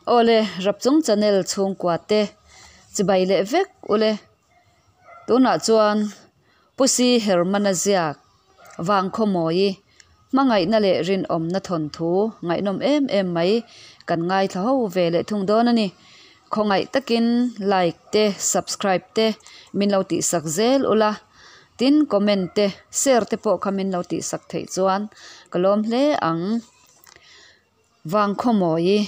Awle Rapchung channel chhungkua te chibai leh vek ule. Tunah chuan Pusi Hermana ziak Vangkhawmawi hmangaihna leh rinawmna thawnthu ngaihnawm em em mai kan ngaithla ho ve leh thung dawn a ni. Khawngaih takin like te subscribe te min lo tihsak zel ula, tin comment te share te pawh kha min lo tihsak theih chuan ka lawm hle ang. Vangkhawmawi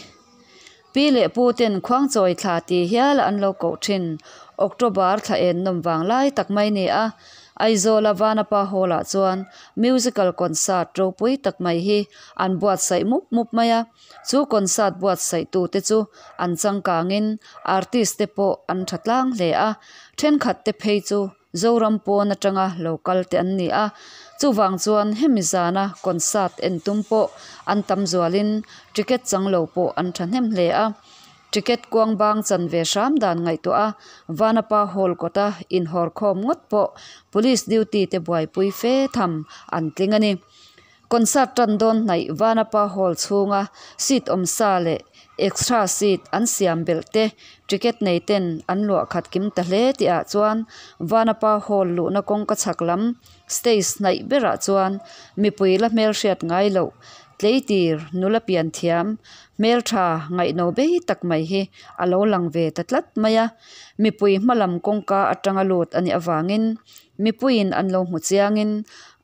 Pi leh Pu ten Khuangchawi thla ti hial an lo koh thin October thla en nawm vang lai tak mai ni a, Aizawla Vanapa Hall ah chuan Musical Concert ropui tak mai hi an buatsaih mup mup mai a, chu concert buatsaih tu te chu an changkangin artist te pawh an tha tlang hle a, thenkhat te phei chu Zoram pawn atanga lo kal te an ni a, chuvang chuan hemi zana concert en tum pawh an tam zualin ticket chang lo pawh an thahnem hle a. Ticket kuang bang chan ve hram dan ngaihtuah a, Vanapa Hall kawta inhawr khawm ngawt pawh Police duty te buaipui fe tham an tling a ni. Concert tan dawn hnaih Vanapa Hall chhunga seat awm sa leh extra seat an siam belh te ticket nei ten an luah khat kim ta hle tih ah chuan Vanapa Hall luhna kawngka chhak lam stage hnaih berah chuan mipui la hmelhriat ngai loh tleitir nula pian thiam hmeltha ngaihno bei tak mai hi a lo lang ve ta tlat mai a mipui hmalam kawngka atanga lut a nih avangin Mipuiin an lo hmu chiangin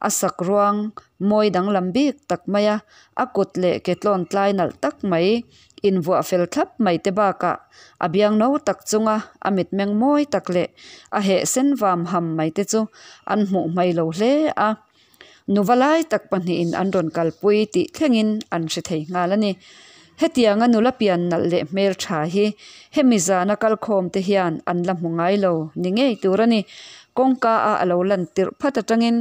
a sak ruang mawi danglam bik tak mai a, a kut leh ke tlawn tlai nalh tak mai invuah fel thlap mai te bakah a biang no tak chunga a mitmeng mawi tak leh a heh sen vam ham mai te chu an hmuh hmai lo hle a. Nuva lai tak pahnihin an rawn kalpui tih thlengin an hre thei nghal a ni. Hetianga nula pian nalh leh hmel tha hi hemi zana kalkhawm te hian an la hmu ngai lo ni ngei tur a ni. Kawngka a a lo lan tirh phat atangin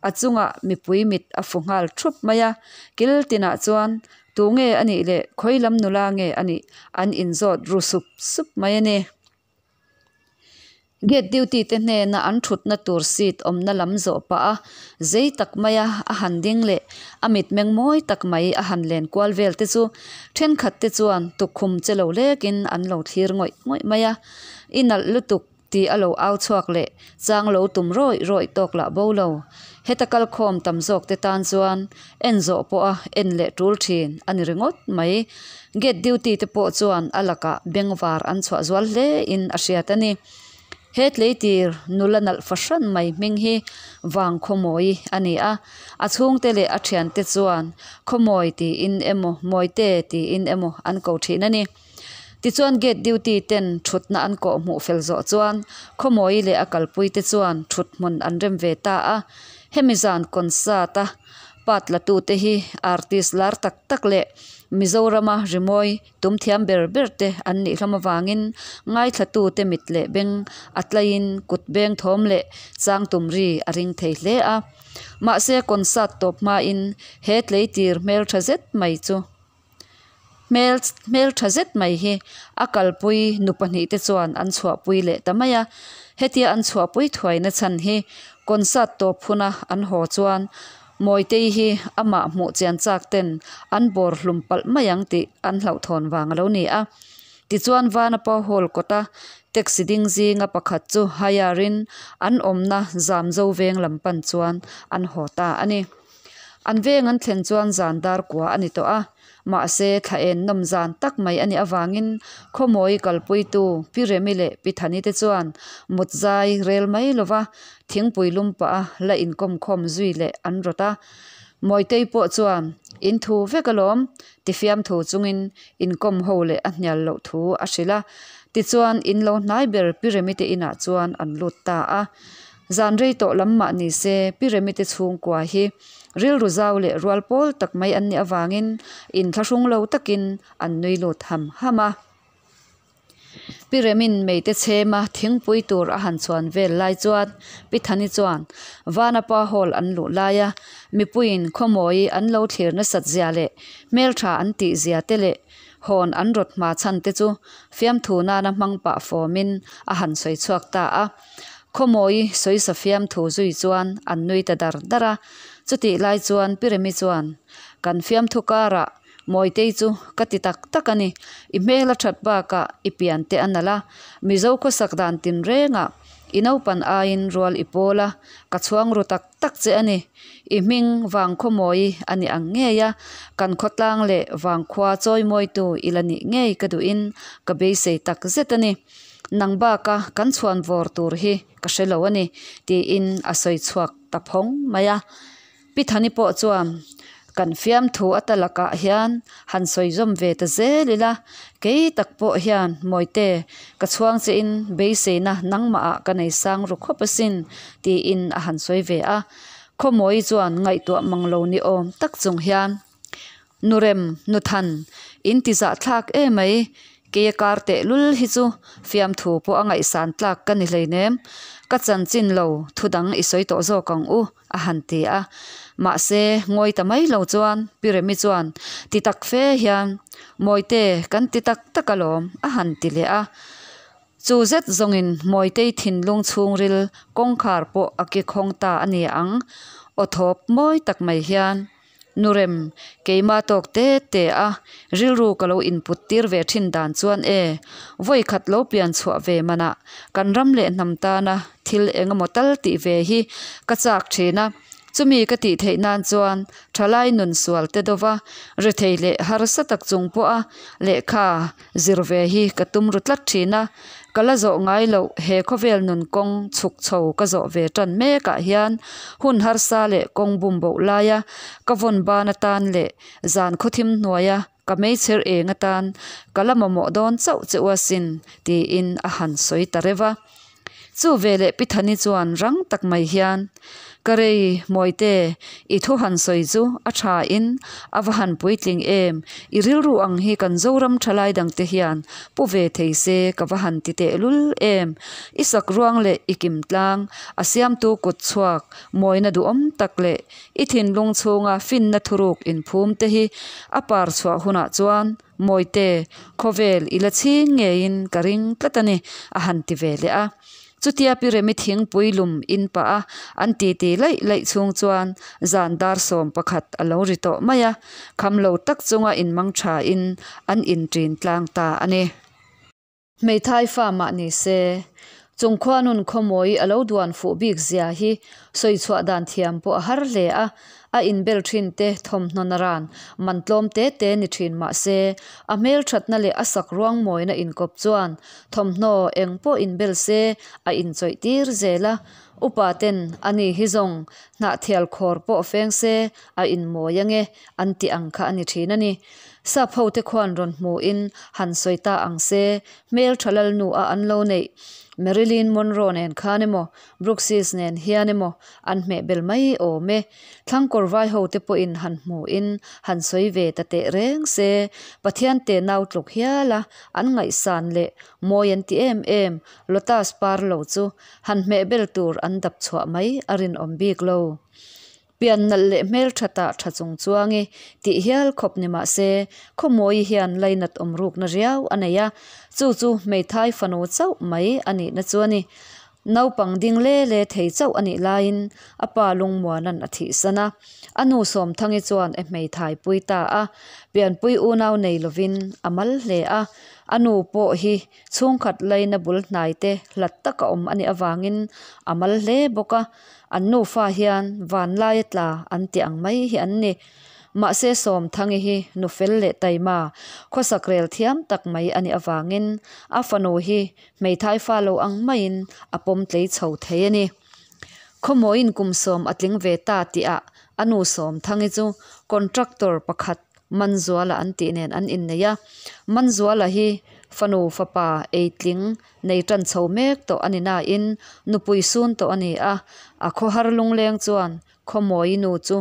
a chungah mipui mit a fu nghal thup mai a, kil tinah chuan tu nge a nih leh khawi lam nula nge a nih an inzawt ru sup sup mai a ni. Gate duty te hnena an thutna tur seat awmna lam zawh pah a, zei tak maia a han ding leh a mitmeng mawi tak mai a han len kual vel te chu thenkhat te chuan tukkhum che lo lekin an lo thlir ngawih ngawih mai a, i nalh lutuk tih a lo au chhuak leh chang lo tum rawih rawih tawk lah bo lo. Heta kalkhawm tam zawk te tan chuan en zawh pawha en leh tul thin a ni ringawt mai. Gate duty te pawh chuan a lakah bengvar an chhuah zual hle in a hriat a ni. He tleitir nula nalh fahran mai hming hi Vangkhawmawi a ni a, a chhungte leh a thiante chuan Khawmawi tiin emaw Mawite tiin emaw an ko thin a ni. Tichuan gate duty ten thutna an kawh hmuh fel zawh chuan Khawmawi leh a kalpui te chuan thut hmun an rem ve ta a, hemi zan concert a part la tute hi artist lar tak tak leh Mizorama rimawi tum thiam ber ber te an nih hlawm avangin ngaithlatute mit leh beng a tlaiin kut beng thawm leh chang tum ri a ring thei hle a. Mahse concert tawp hmain he tleitir hmeltha zet mai chu hmel hmeltha zet mai hi a kalpui nu pahnih te chuan an chhuahpui leh ta mai a. Hetia an chhuahpui thuaina chhan hi concert tawp huna an haw chuan Mawitei hi amah hmuh chian chak ten an bawr hlum palh mai ang tih an hlauhthawn vang a lo ni a. Tichuan Vanapa Hall kawta taxi ding zinga pakhat chu hire in an awmna zam zo veng lam pan chuan an haw ta a ni. An veng an thlen chuan zan dar kua a ni tawh a, mahse thla en nawm zan tak mai a nih avangin khawmawi kalpuitu Pi Remi leh Pi Thani te chuan mut zai rel mai lova thingpui lum pah a la inkawm khawm zui leh an rawt a. Mawitei pawh chuan in thu vek alawm ti fiamthu chungin inkawm ho leh a hnial loh thu a hrilh a. Tichuan in lo hnai ber Pi Remi te inah chuan an lut ta a. Zan rei tawh lam mah ni se Pi Remi te chhungkua hi rilru zau leh rual pawl tak mai an nih avangin inthlahrung lo takin an nui lut ham ham a. Pi Remin meite chhema thingpui tur a han chhuan vel lai chuan Pi Thani chuan Vanapa Hall an luh laia mipuiin khawmawi an lo thlir nasat zia leh hmeltha an tih zia te leh hawn an rawt hma chhan te chu fiamthu nana hmang pah fawmin a han sawi chhuak ta a. Khawmawi sawisa fiamthu zui chuan an nui ta dar dar a. Chutih lai chuan Pi Remi chuan, Kan fiamthu karah. Mawitei chu ka ti tak tak a ni. I hmel a that bakah i pian te a nalh a, Mizo khawsak dan tinrengah i naupan aiin rual i pawl a, ka chhuang ru tak tak che a ni. I hming Vangkhawmawi a ni ang ngei a, kan khawtlang leh Vangkhua chawimawitu i la nih ngei ka duhin ka beisei tak zet a ni. Nang baka kan chhuan vawr tur hi ka hre lo a ni, tiin a sawi chhuak ta phawng mai a. Pi Thani pawh chuan, Kan fiamthu ata lakah hian han sawi zawm ve ta zel ila, kei tak pawh hian Mawite, ka chhuang chein beiseina nangmahah ka nei sang ru khawp asin, tiin a han sawi ve a. Khawmawi chuan ngaihtuah mang lo ni awm tak chung hian, Nurem, Nuthan, in ti zahthlak emai, Keia kar tehlul hi chu fiamthu pawh a ngaihsan tlak ka ni hleinem, ka chanchin lo thu dang i sawi tawh zawk ang u, a han ti a. Mahse, ngawi ta mai lo chuan Pi Remi chuan ti tak fe hian, Mawite, kan ti tak tak alawm, a han ti leh a. Chu zet zawngin Mawitei thinlung chhungril kawngkhar pawh a ki khawng ta a ni ang, aw thawp mawi tak mai hian. Nurem, keimah tawk te te a, rilru ka lo input tir ve thin dan chuan e, vawi khat lo pian chhuah ve manah kan ram leh hnam tana thil eng emaw tal tih ve hi ka chak thin a, chumi ka tih theih nan chuan thalai nun sual te dova rethei leh harsa tak chung pawha lehkha Zir ve hi ka tum ru tlat thin a, ka la zawh ngai loh he khawvel nun kawng chhuk chho ka zawh ve tan mek ah hian hun harsa leh kawng bum boh laia ka vawn ban atan leh zan khawthim hnuaia ka meichher eng atan ka la mamawh dawn chauh che u asin tiin a han sawi ta reuh a. Chu veleh Pi Thani chuan rang tak mai hian, Ka rei, Mawite, i thu han sawi chu a tha in a va han puitling em, i rilru ang hi kan Zoram thalai dangte hian pu ve thei se ka va han ti tehlul em, i sak ruang leh i kim tlang, a siamtu kut chhuak, mawina duhawm tak leh i thinlung chhunga finna thuruk inphum te hi a par chhuah hunah chuan Mawite, khawvel i la chhing ngeiin ka ring tlat a ni, a han ti ve leh a. Chutia Pi Remi thingpui lum in pah a, an titi laih laih chhung chuan zan dar 11 a lo ri tawh mai a, kham lo tak chunga inmang thain an inṭin tlang ta a ni. Hmeithai fa mah ni se, chung khuanun khawmawi a lo duan fuh bik zia hi sawi chhuah dan thiam pawh a har hle a, a inbel thin te thawmhnaw naran man tlawm te te ni thin mah se, a hmelthatna leh a sak ruang mawina inkawp chuan thawmhnaw eng pawh inbel se a inchawih tir zel a, upa ten ani hi zawng hnahthial khawr pawh feng se a inmawi ange an tih ang kha a ni thin a ni. Sap ho te khuan rawn hmuhin han sawi ta ang se, hmel tha lal nu a an lo neih Marilyn Monroe nen khan emaw, Brooksys nen hian emaw an hmeh bel mai awm e. Thlangkawr vai ho te pawhin han hmuhin han sawi ve ta teh reng se, Pathian te nau tluk hial a an ngaihsan leh mawi an ti em em Lotus par lo chu han hmeh bel tur an dap chhuah mai a rinawm bik lo. Pian nalh leh hmeltha tah tha chung chuangi tih hial khawp ni mah se, Khawmawi hian lainat awm rukna riau a nei a, chu chu hmeithai fanu chauh mai a nihna chu a ni. Naupang ding le le thei chauh a nih laiin a pa Lungmuana'n a thihsan a, a nu Sawmthangi chuan e hmeithai pui ta a, pianpui unau nei lovin a mal hle a, a nu pawh hi chhungkhat laina bul hnaite hlat taka awm a nih avangin a mal hle bawk a. An nufa hian vanlaia tla an tih ang mai hi an ni. Mahse Sawmthangi hi nu fel leh taima, khawsak rel thiam tak mai a nih avangin a fanu hi hmeithai fa lo ang maiin a pawm tlei chho thei a ni. Khawmawiin kum sawm a tling ve ta tihah a nu Sawmthangi chu contractor pakhat Manzuala an tih nen an innei a. Manzuala hi fanu fapa eitling Nei tan chho mek tawh a ni nain nupui sun tawh a ni a, a khawhar lungleng chuan Khawmawi nu chu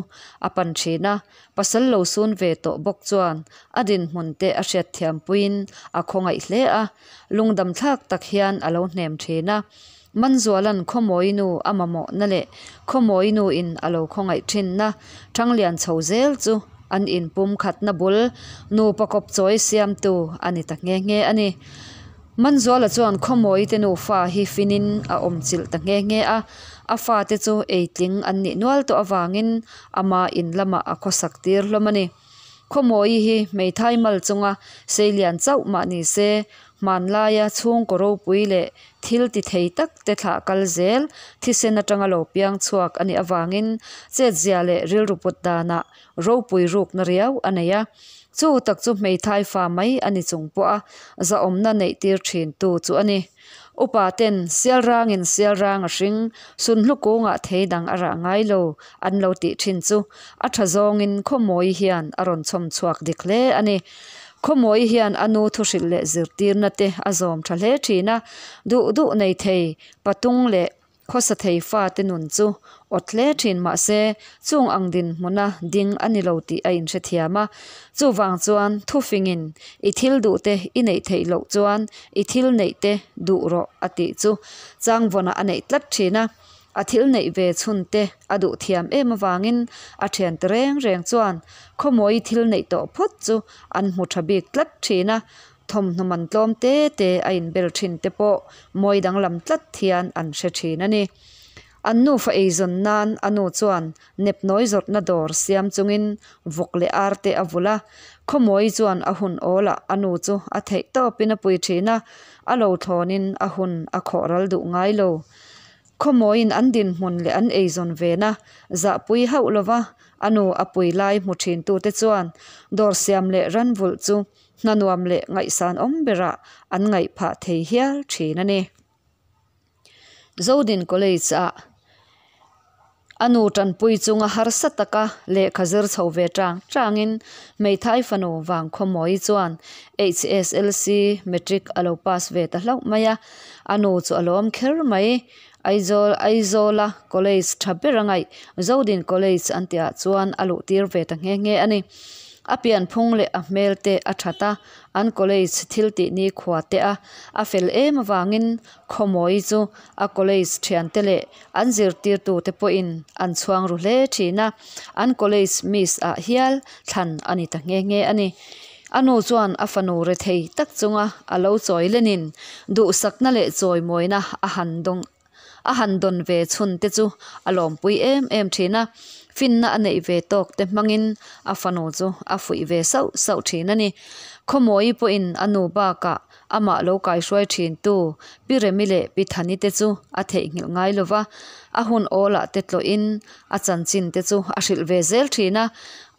a pan thin a, pasal lo sun ve tawh bawk chuan a dinhmun te a hriatthiam puiin a khawngaih hle a, lungdam thlak tak hian a lo hnem thin a. Manzuala'n Khawmawi nu a mamawhna leh Khawmawi nu in a lo khawngaih thinna Thanglian chho zel chu an inpum khatna bul nupa kawp chawi siamtu a ni ta nghe nghe a ni. Manzuala chuan Khawmawi te nufa hi finin a awm chilh ta nghe nghe a, a fate chu eitling an nih nual tawh avangin ama in lamah a khawsak tir hlawm a ni. Khawmawi hi hmeithai mal chunga seilian chauh mah ni se, hmanlaia chhungkaw ropui leh thil ti thei tak te thlah kal zel thisen atanga lo piang chhuak a nih avangin chetzia leh rilru put danah ropui rukna riau a nei a. Chu tak chu hmeithai fa mai a ni chung pawha zahawmna neih tir thintu chu a ni. Upa ten sial rangin sial rang a hring, sunhlu kungah thei dang a rah ngai lo an lo tih thin chu a tha zawngin Khawmawi hian a rawn chhawm chhuak dik hle a ni. Khawmawi hian a nu thuhrilh leh zirtirna te a zawm tha hle thin a, duh duh nei thei patung leh Khawsa thei fate nun chu awt hle thin mah se, chung ang dinhmuna ding a ni lo tih a inhrethiam a. Chuvang chuan thufingin i thil duhte i neih theih loh chuan i thil neihte duh rawh a tih chu changvawnah a neih tlat thin a. A thil neih ve chhunte a duh thiam em avangin a thiante reng reng chuan khawmawi thil neih tawh phawt chu an hmu tha bik tlat thin a. Thawmhnaw man tlawm te te a inbel thin te pawh mawi danglam tlat hian an hre thin a ni. An nufa eizawn nan a nu chuan nepnawi zawrhna dawr siam chungin vawk leh ar te a vulh a. Khawmawi chuan a hun awlah a nu chu a theih tawpin a pui thin a, a lo thlawnin a hun a khawh ral duh ngai lo. Khawmawiin an dinhmun leh an eizawn vena zahpui hauh lova a nu a pui lai hmu thintute chuan dawr siam leh ran vulh chu Hna nuam leh ngaihsan awm berah an ngaih phah thei hial thin a ni. Zodin College ah a nu tanpui chunga harsa taka lehkha zir chho ve tang tangin hmeithai fanu Vangkhawmawi chuan HSLC Matric a lo pass ve ta hlauh mai a, a nu chu a lawm kher mai. Aizawl Aizawla College tha ber a ngaih Zodin College an tihah chuan a luh tir ve ta nghe nghe a ni. A pianphung leh a hmel te a that a, an college thil tih ni khua te a a fel em avangin Khawmawi chu a college thiante leh an zirtirtute pawhin an chhuang ru hle thin a, an college miss ah hial thlan a ni ta nghe nghe a ni. A nu chuan a fanu rethei tak chunga a lo chawi lenin duhsakna leh chawimawina a han dawng a han dawn ve chhun te chu a lawmpui em em thin a, finna a neih ve tawk te hmangin a fanu chu a fuih ve sauh sauh thin a ni. Khawmawi pawhin a nu bakah amah lo kaihruai thin tu Pi Remi leh Pi Thani te chu a theihnghilh ngai lo va, a hun awlah te tlawhin a chanchin te chu a hrilh ve zel thin a,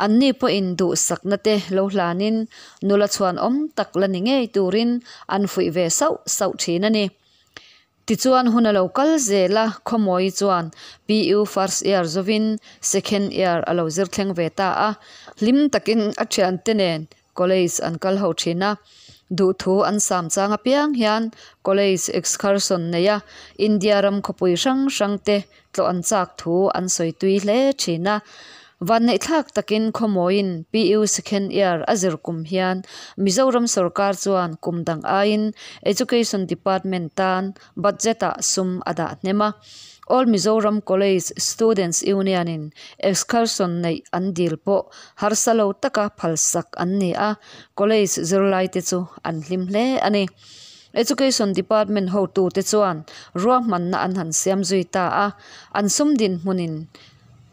anni pawhin duhsakna te lo hlanin nula chhuanawm tak la ni ngei turin an fuih ve sauh sauh thin a ni. Tichuan hun a lo kal zel a, Khawmawi chuan PU first year zovin second year a lo zir thleng ve ta a, hlim takin a thiante nen college an kal ho thin a, duhthu an sam chang apiang hian college excursion nei a, India ram khawpui hrang hrang te tlawh an chak thu an sawi tui hle thin a. Vanneihthlak takin Khawmawiin PU second year a zir kum hian Mizoram sorkar chuan kum dang aiin Education Department tan budget ah sum a dah hnem a. All Mizoram College Students Union in excursion neih an dil pawh harsa lo taka phalsak an ni a, college zirlaite chu an hlim hle a ni. Education Department hotute chuan ruahmanna an han siam zui ta a, an sum dinhmunin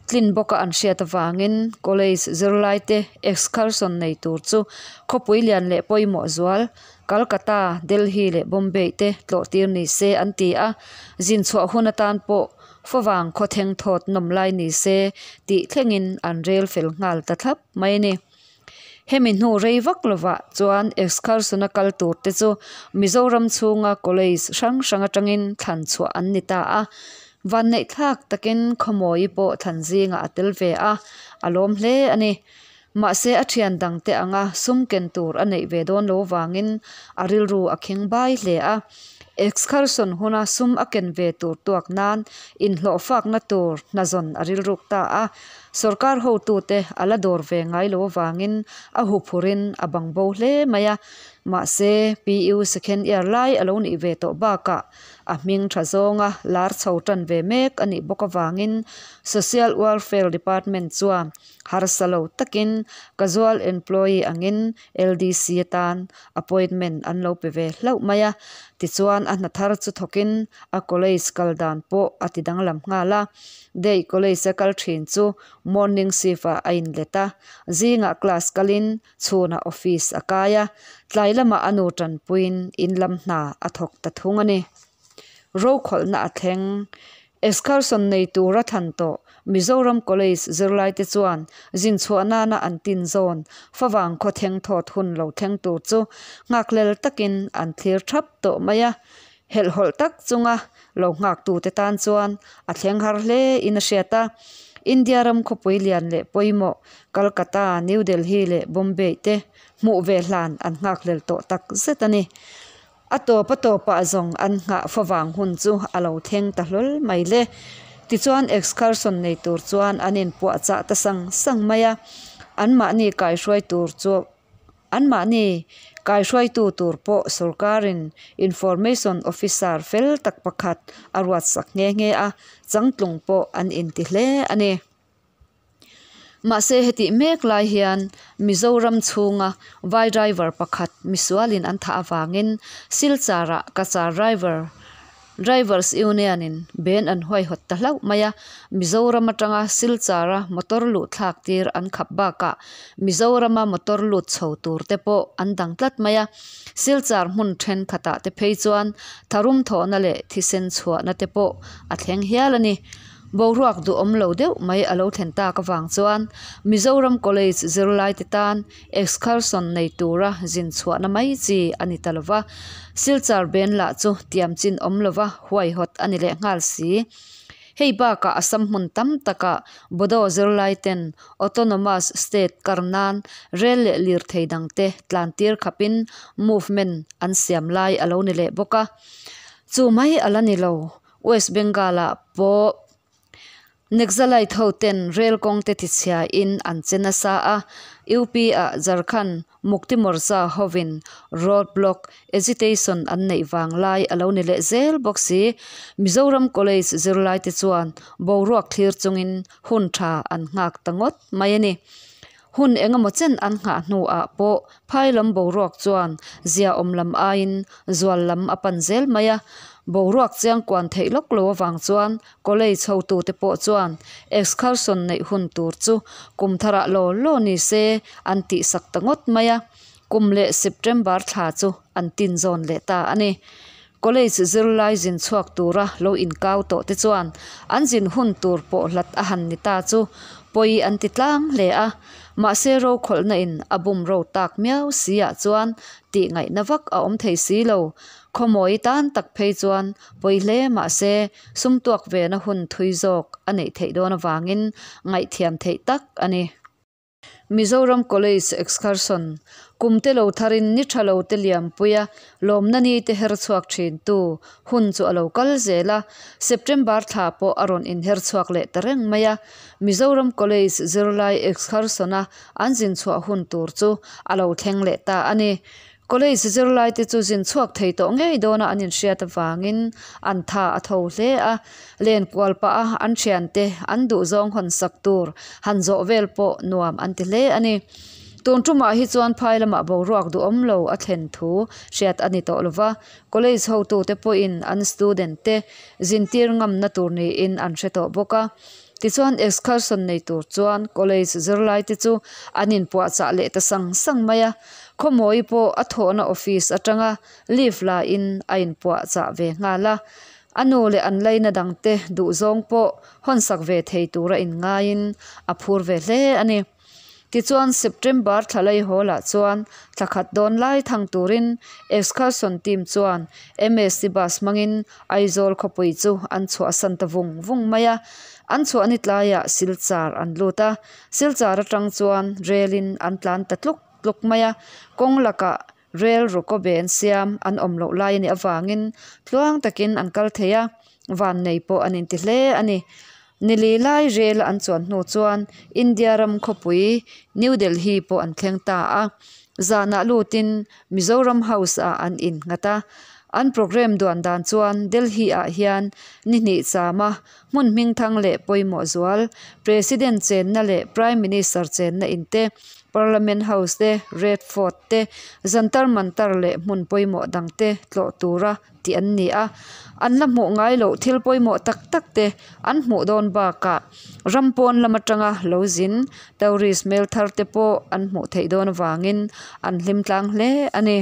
Tlin bawka an hriat avangin college zirlaite excursion nei tur chu khawpui lian leh pawimawh zual Calcutta, Delhi leh Bombay te tlawh tir ni se an ti a, zin chhuah hun atan pawh favang khawtheng thawt nawm lai ni se tih thlengin an rel fel nghal ta thlap mai a ni. Hemi hnu rei vak lovah chuan excursion-a kal tur te chu Mizoram chhunga college hrang hrang atangin thlan chhuah an ni ta a. Vanneihthlak takin Khawmawi pawh thlan zingah a tel ve a, a lawm hle a ni. Mahse a thian dangte anga sum ken tur a neih ve dawn lo vangin a rilru a kheng bai hle a. Excursion huna sum a ken ve tur tuak nan inhlawhfakna tur hnazawn a rilruk ta a. Sorkar hotute a la dawr ve ngai lo avangin a huphurin a bang bo hle mai a, mahse PU second year lai a lo nih ve tawh bakah a hming tha zawnga lar chho tan ve mek a nih bawk avangin Social Welfare Department chuan harsa lo takin casual employee angin LDC atan appointment an lo pe ve hlauh mai a, tichuan Tichuan a hna thar chu thawkin a college kal dan pawh a ti danglam nghal a. Day college a kal thin chu morning shift ah a inlet a, zingah class kalin chhunah office a kai a, tlai lamah a nu tanpuiin in lam hna a thawk ta thung a ni. Rokhawlhna a thleng. Excursion nei tura thlan tawh Mizoram College zirlaite chuan zin chhuah nana an tin zawn favang khaw thleng thawt hun lo thleng tur chu nghakhlel takin an thlir thap tawh mai a. Helhhawlh tak chunga lo nghaktute tan chuan a thleng har hle in a hriat a. India ram khawpui lian leh pawimawh Kolkata, New Delhi leh Bombay te hmuh ve hlan an nghakhlel tawh tak zet a ni. A tawp a tawpah zawng an nghah favang hun chu a lo thleng ta hlawl mai le. Tichuan excursion nei tur chuan an inpuahchah ta sang sang mai a, anmahni kaihruai tur chu anmahni kaihruaitu tur pawh sorkarin information officer fel tak pakhat a ruatsak nghe nghe a, changtlung pawh an inti hle a ni. Mahse hetih mek lai hian Mizoram chhunga vai driver pakhat misualin an thah avangin Silchar-ah Cachar driver Drivers Union-in ben an huaihawt ta hlauh mai a, Mizoram atanga Silchar-a motor luh thlak tir an khap bakah Mizorama motor lut chho tur te pawh an dang tlat mai a, Silchar hmun thenkhatah te phei chuan tharum thawhna leh thisen chhuahna te pawh a thleng hial a ni. Boruak duhawm lo deuh mai a lo thlen tak avang chuan Mizoram College zirlaite tan excursion nei tura zin chhuahna mai chi a ni ta lova, Silchar Ben lah chu tiam chin awm lova huaihawt a ni leh nghal si. Hei bakah Assam hmun tam takah Bodo zirlaiten Autonomous State kar nan rel leh lirthei dangte tlan tir khapin movement an siam lai a lo ni leh bawk a. Chu mai a la ni lo. West Bengal ah pawh Naxalite ho ten rel kawng te tichhia in an che nasa a, UP ah Jharkhand Mukti Morcha hovin road block agitation an neih vang lai a lo ni leh zel bawk si. Mizoram College zirlai te chuan boruak thlir chungin hun tha an nghak ta ngawt mai a ni. Hun engemaw chen an nghah hnuah pawh phai lam boruak chuan ziaawm lam aiin zual lam a pan zel mai a. Boruak chiang kuan theih lawk lo avang chuan college hotute pawh chuan excursion neih hun tur chu kum tharah law law ni se an tihsak ta ngawt mai a. Kum leh September thla chu an tin zawn leh ta a ni. College zirlai zin chhuak tura lo inkau tawh te chuan an zin hun tur pawh hlat a han ni ta chu pawi an ti tlang hle a, mahse rokhawlhna in a bum ro tak miau si ah chuan tih ngaihna vak a awm thei si lo. Khawmawi tan tak phei chuan pawi hle mahse sum tuak ve na hun thui zawk a neih theih dawn avangin ngaihthiam theih tak a ni. Mizoram College Excursion, Kum te lo tharin ni tha lo te liampuia lawmna ni te her chhuak thin tu hun chu a lo kal zel a, September thla pawh a rawn inher chhuak leh ta reng mai a. Mizoram College zirlai Excursion-a an zin chhuah hun tur chu a lo thleng leh ta a ni. College zirlaite chu zin chhuak thei tawh ngei dawna an inhriat avangin an tha a tho hle a, len kual pah a an thiante an duhzawng hawn sak tur han zawh vel pawh nuam an ti hle a ni. Tun tumah hi chuan phai lamah boruak duhawm lo a thlen thu hriat a ni tawh lova, college hotute pawhin an student te zintir ngamna tur niin an hre tawh bawk a. Tichuan excursion nei tur chuan college zirlaite chu an inpuahchah leh ta sang sang mai a. Khawmawi pawh a thawhna office atanga leave la in a inpuahchah ve nghal a. A nu leh an laina dangte duhzawng pawh hawnsak ve thei tura inngaiin a phur ve hle a ni. Tichuan September thla lei hawl ah chuan thla khat dawn lai thang turin excursion team chuan MSC bus hmangin Aizawl khawpui chu an chhuahsan ta vung vung mai a. An chhuah ni tlaiah Silchar an lut a, Silchar atang chuan rel in an tlan ta tluk tluk mai a, kawng lakah rel rukaw ben siam an awm loh lai a nih avangin tluang takin an kal thei a, vannei pawh an inti hle a ni. Nili lai rel an chuan hnu chuan India ram khawpui New Delhi pawh an thleng ta a, zanah lutin Mizoram House ah an innghat a, an programme duan dan chuan Delhi ah hian ni hnih chama hmun hmingthang leh pawimawh zual President chenna leh Prime Minister chenna inte. Parliament House te, Red Fort te, Jantar Mantar leh hmun pawimawh dang te tlawh tura tih an ni a. An la hmuh ngai loh thil pawimawh tak tak te an hmuh dawn bakah ram pawn lam atanga lo zin tourist hmel thar te pawh an hmuh theih dawn avangin an hlim tlang hle a ni.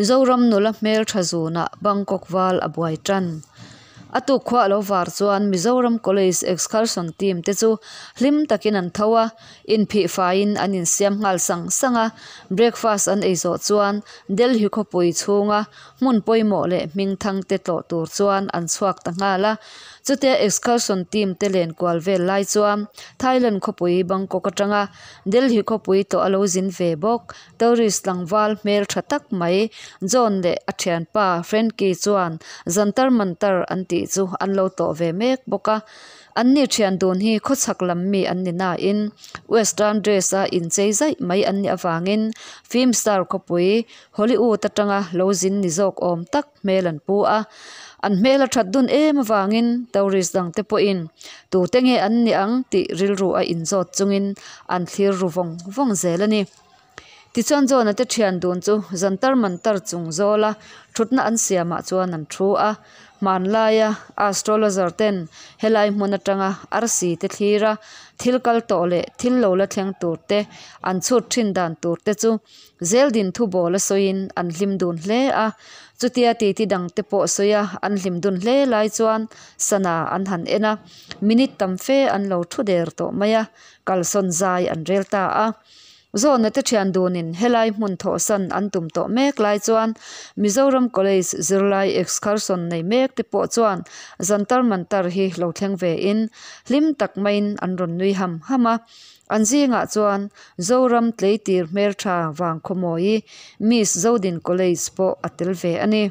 Zoram nula hmel tha zunah Bangkok val a buai tan. A tuk khua a lo var chuan Mizoram College Excursion Team te chu hlim takin an tho a, inphih faiin an insiam nghal sang sang a. Breakfast an ei zawh chuan Delhi khawpui chhunga hmun pawimawh leh hming thang te tlawh tur chuan an chhuak ta nghal a. Chutia Excursion Team te len kual vel lai chuan Thailand khawpui Bangkok atanga Delhi khawpui tlawh a lo zin ve bawk. Tourist tlangval hmel tha tak mai John leh a thianpa Frankie chuan Jantar Mantar an tih chu an lo tawh ve mek bawk a. Anni thian dun hi khawchhak lam mi an ni nain western dress a inchei zaih mai an nih avangin film star khawpui Hollywood atanga lo zin ni zawk awm tak hmel an pu a. An hmel a that dun em avangin tourist dang te pawhin tute nge an ni ang tih rilru a inzawt chungin an thlir ru vawng vawng zel a ni. Tichuan John-a te thian dun chu Jantar Mantar chung zawla thutna an siamah chuan an thu a. Hmanlaia astrologer ten helai hmun atanga arsi te thlir a, thil kal tawh leh thil lo la thleng tur te an chhut thin dan tur te chu zeldin thu bawl a sawiin an hlim dun hle a. Chutia titi dang te pawh sawi a an hlim dun hle lai chuan sana an han en a, minute tam fe an lo thu der tawh mai a, kalsawn zai an rel ta a. Zawhna te thian dunin helai hmun thawhsan an tum tawh mek lai chuan Mizoram College zirlai excursion nei mek te pawh chuan Jantar Mantar hi lo thleng ve in hlim tak maiin an rawn nui ham ham a. An zingah chuan Zoram tleitir hmeltha Vangkhawmawi Miss Zodin College pawh a tel ve a ni.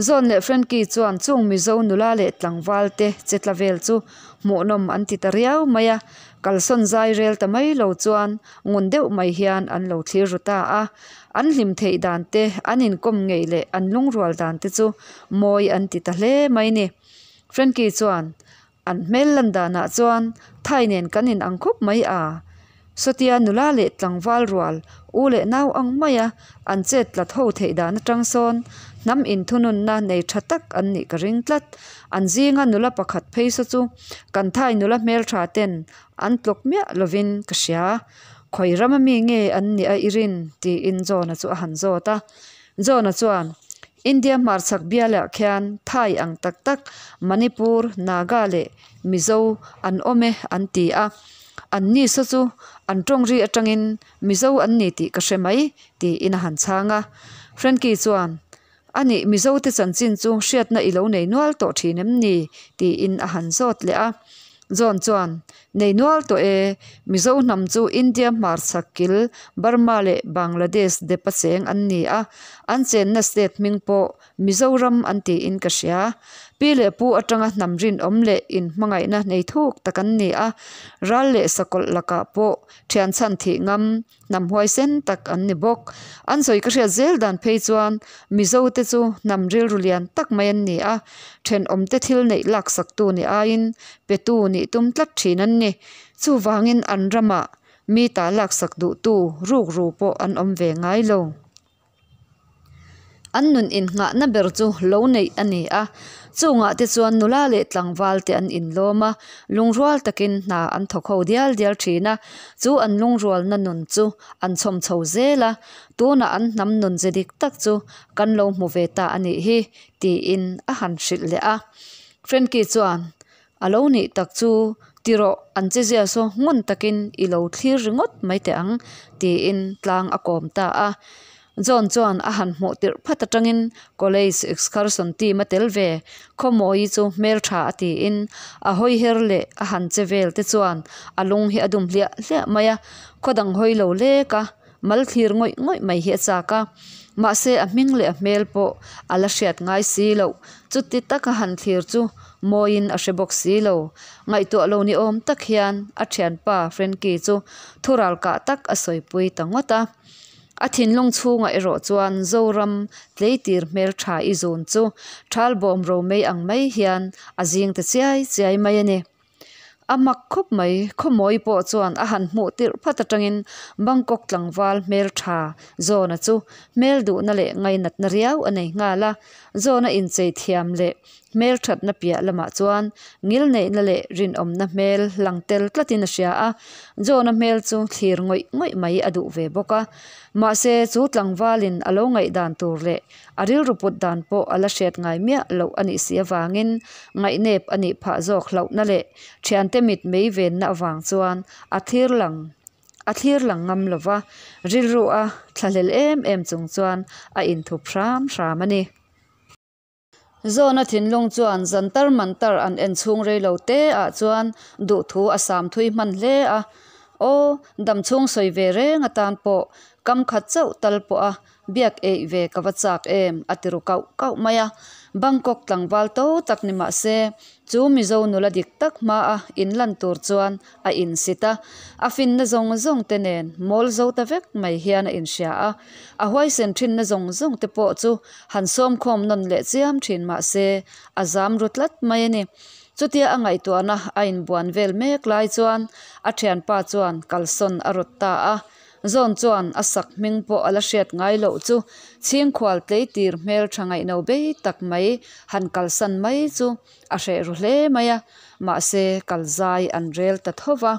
Zawn leh Frankie chuan chung Mizo nula leh tlangval te che tla vel chu hmuhnawm an ti ta riau mai a, kalsawn zai rel ta mai lo chuan ngun deuh mai hian an lo thlir ru ta a. An hlim theih dan te, an inkawm ngeih leh an lungrual dan te chu mawi an ti ta hle mai ni. Frankie chuan, An hmel lan danah chuan Thai nen kan in ang khawp mai a, sawtia nula leh tlangval rual u leh nau ang maia an chet tlat ho theih dan atang sawn hnam inthununna nei tha tak an nih ka ring tlat. An zinga nula pakhat phei saw chu kan Thai nula hmeltha ten an tlawk miah lovin ka hria. Khawi rama mi nge an nih a i rin? tiin John-a chu a han zawt a. John-a chuan, India hmarchhak bialah khian Thai ang tak tak Manipur, Naga leh Mizo an awm e an ti a. An ni saw chu an tawngri atangin Mizo an ni tih ka hre mai tiin a han chhang a. Frankie chuan, A nih Mizo te chanchin chu hriatna i lo nei nual tawh thin em ni? tiin a han zawt leh a. John chuan, Nei nual tawh e, Mizo hnam chu India hmarchhak kil Burma leh Bangladesh depa cheng an ni a, an chenna state hming pawh Mizoram an tiin ka hria. Pi leh pu atanga hnam rinawm leh inhmangaihna nei thuk tak an ni a, ral leh sakawlh lakah pawh thianchhan thih ngam Hnam huaisen tak an ni bawk. An sawi ka hriat zel dan phei chuan Mizo te chu hnam rilru lian tak mai an ni a, thenawmte thil neih laksaktu ni aiin petu nih tum tlat thin an ni. Chuvangin an ramah mi ta laksak duhtu rukru pawh an awm ve ngai lo. An nun innghahna ber chu lo neih a ni a, chungah te chuan nula leh tlangval te an inlawm a, lungrual takin hna an thawk ho dial dial thin a, chu an lungrualna nun chu an chhawm chho zel a, tunah an hnam nun ze dik tak chu kan lo hmu ve ta a nih hi tiin a han hrilh leh a. Frankie chuan A lo nih tak chu ti rawh, an che zia saw ngun takin i lo thlir ringawt mai teh ang, tiin tlang a kawm ta a. John chuan a han hmuh tirh phat atangin college excursion team a tel ve, Khawmawi chu hmeltha a tiin a hawi her leh a han che vel te chuan a lung hi a dum hliah hliah mai a, khaw dang hawi lo lek a, mal thlir ngawih ngawih mai hi a chak a. Mahse a hming leh a hmel pawh a la hriat ngai si loh, chuti taka han thlir chu Mawiin a hre bawk si lo. Ngaihtuah lo ni awm tak hian a thianpa Frankie chu thu ral kah tak a sawipui ta ngawt a. A thinlung chhungah erawh chuan Zoram tleitir hmel tha i zun chu thal bawm ro mei ang mai hian a zing ta chiai chiai mai a ni. A mak khawp mai, Khawmawi pawh chuan a han hmuh tirh phat atangin Bangkok tlangval hmeltha John-a chu hmel duhna leh ngainatna riau a nei nghal a. John-a inchei thiam leh hmelthatna piah lamah chuan ngilneihna leh rinawmna hmel lang tel tlatin a hria a. John-a hmel chu thlir ngawih ngawih mai a duh ve bawk a. Mahse chu tlangvalin a lo ngaihdan tur leh A rilru put dan pawh a la hriat ngai miah loh a nih si avangin ngaihnep a nih phah zawk hlauhna leh thiante mit mei venna avang chuan a thlir lang a thlir lang ngam lo va, rilru a thlahlel em em chung chuan a inthup hram hram a ni. Zawna thinlung chuan Zantar Mantar an en chhung rei lo te ah chuan duhthu a sam thui hman hle a, Aw, damchhung sawi ve reng atan pawh kam khat chauh tal pawh a Biak eih ve ka va chak em? a ti ru kauh kauh mai a. Bangkok tlangval to tak ni mah se, chu Mizo nula dik tak hmaa inlan tur chuan a insit a. A finna zawng zawng te nen mawl zo ta vek mai hian a inhria a. A huaisen thinna zawng zawng te pawh chu han sawmkhawm nawn leh chiam thin mah se, a zam ru tlat mai a ni. Chutia a ngaihtuahna a inbuan vel mek lai chuan a thianpa chuan kalsawn a rawt ta a. Zawn chuan a sak hming pawh a la hriat ngai loh chu chhingkhual tleitir hmel tha ngaihno bei tak mai han kalsan mai chu a hreh ru hle mai a, mahse kal zai an rel ta tho va.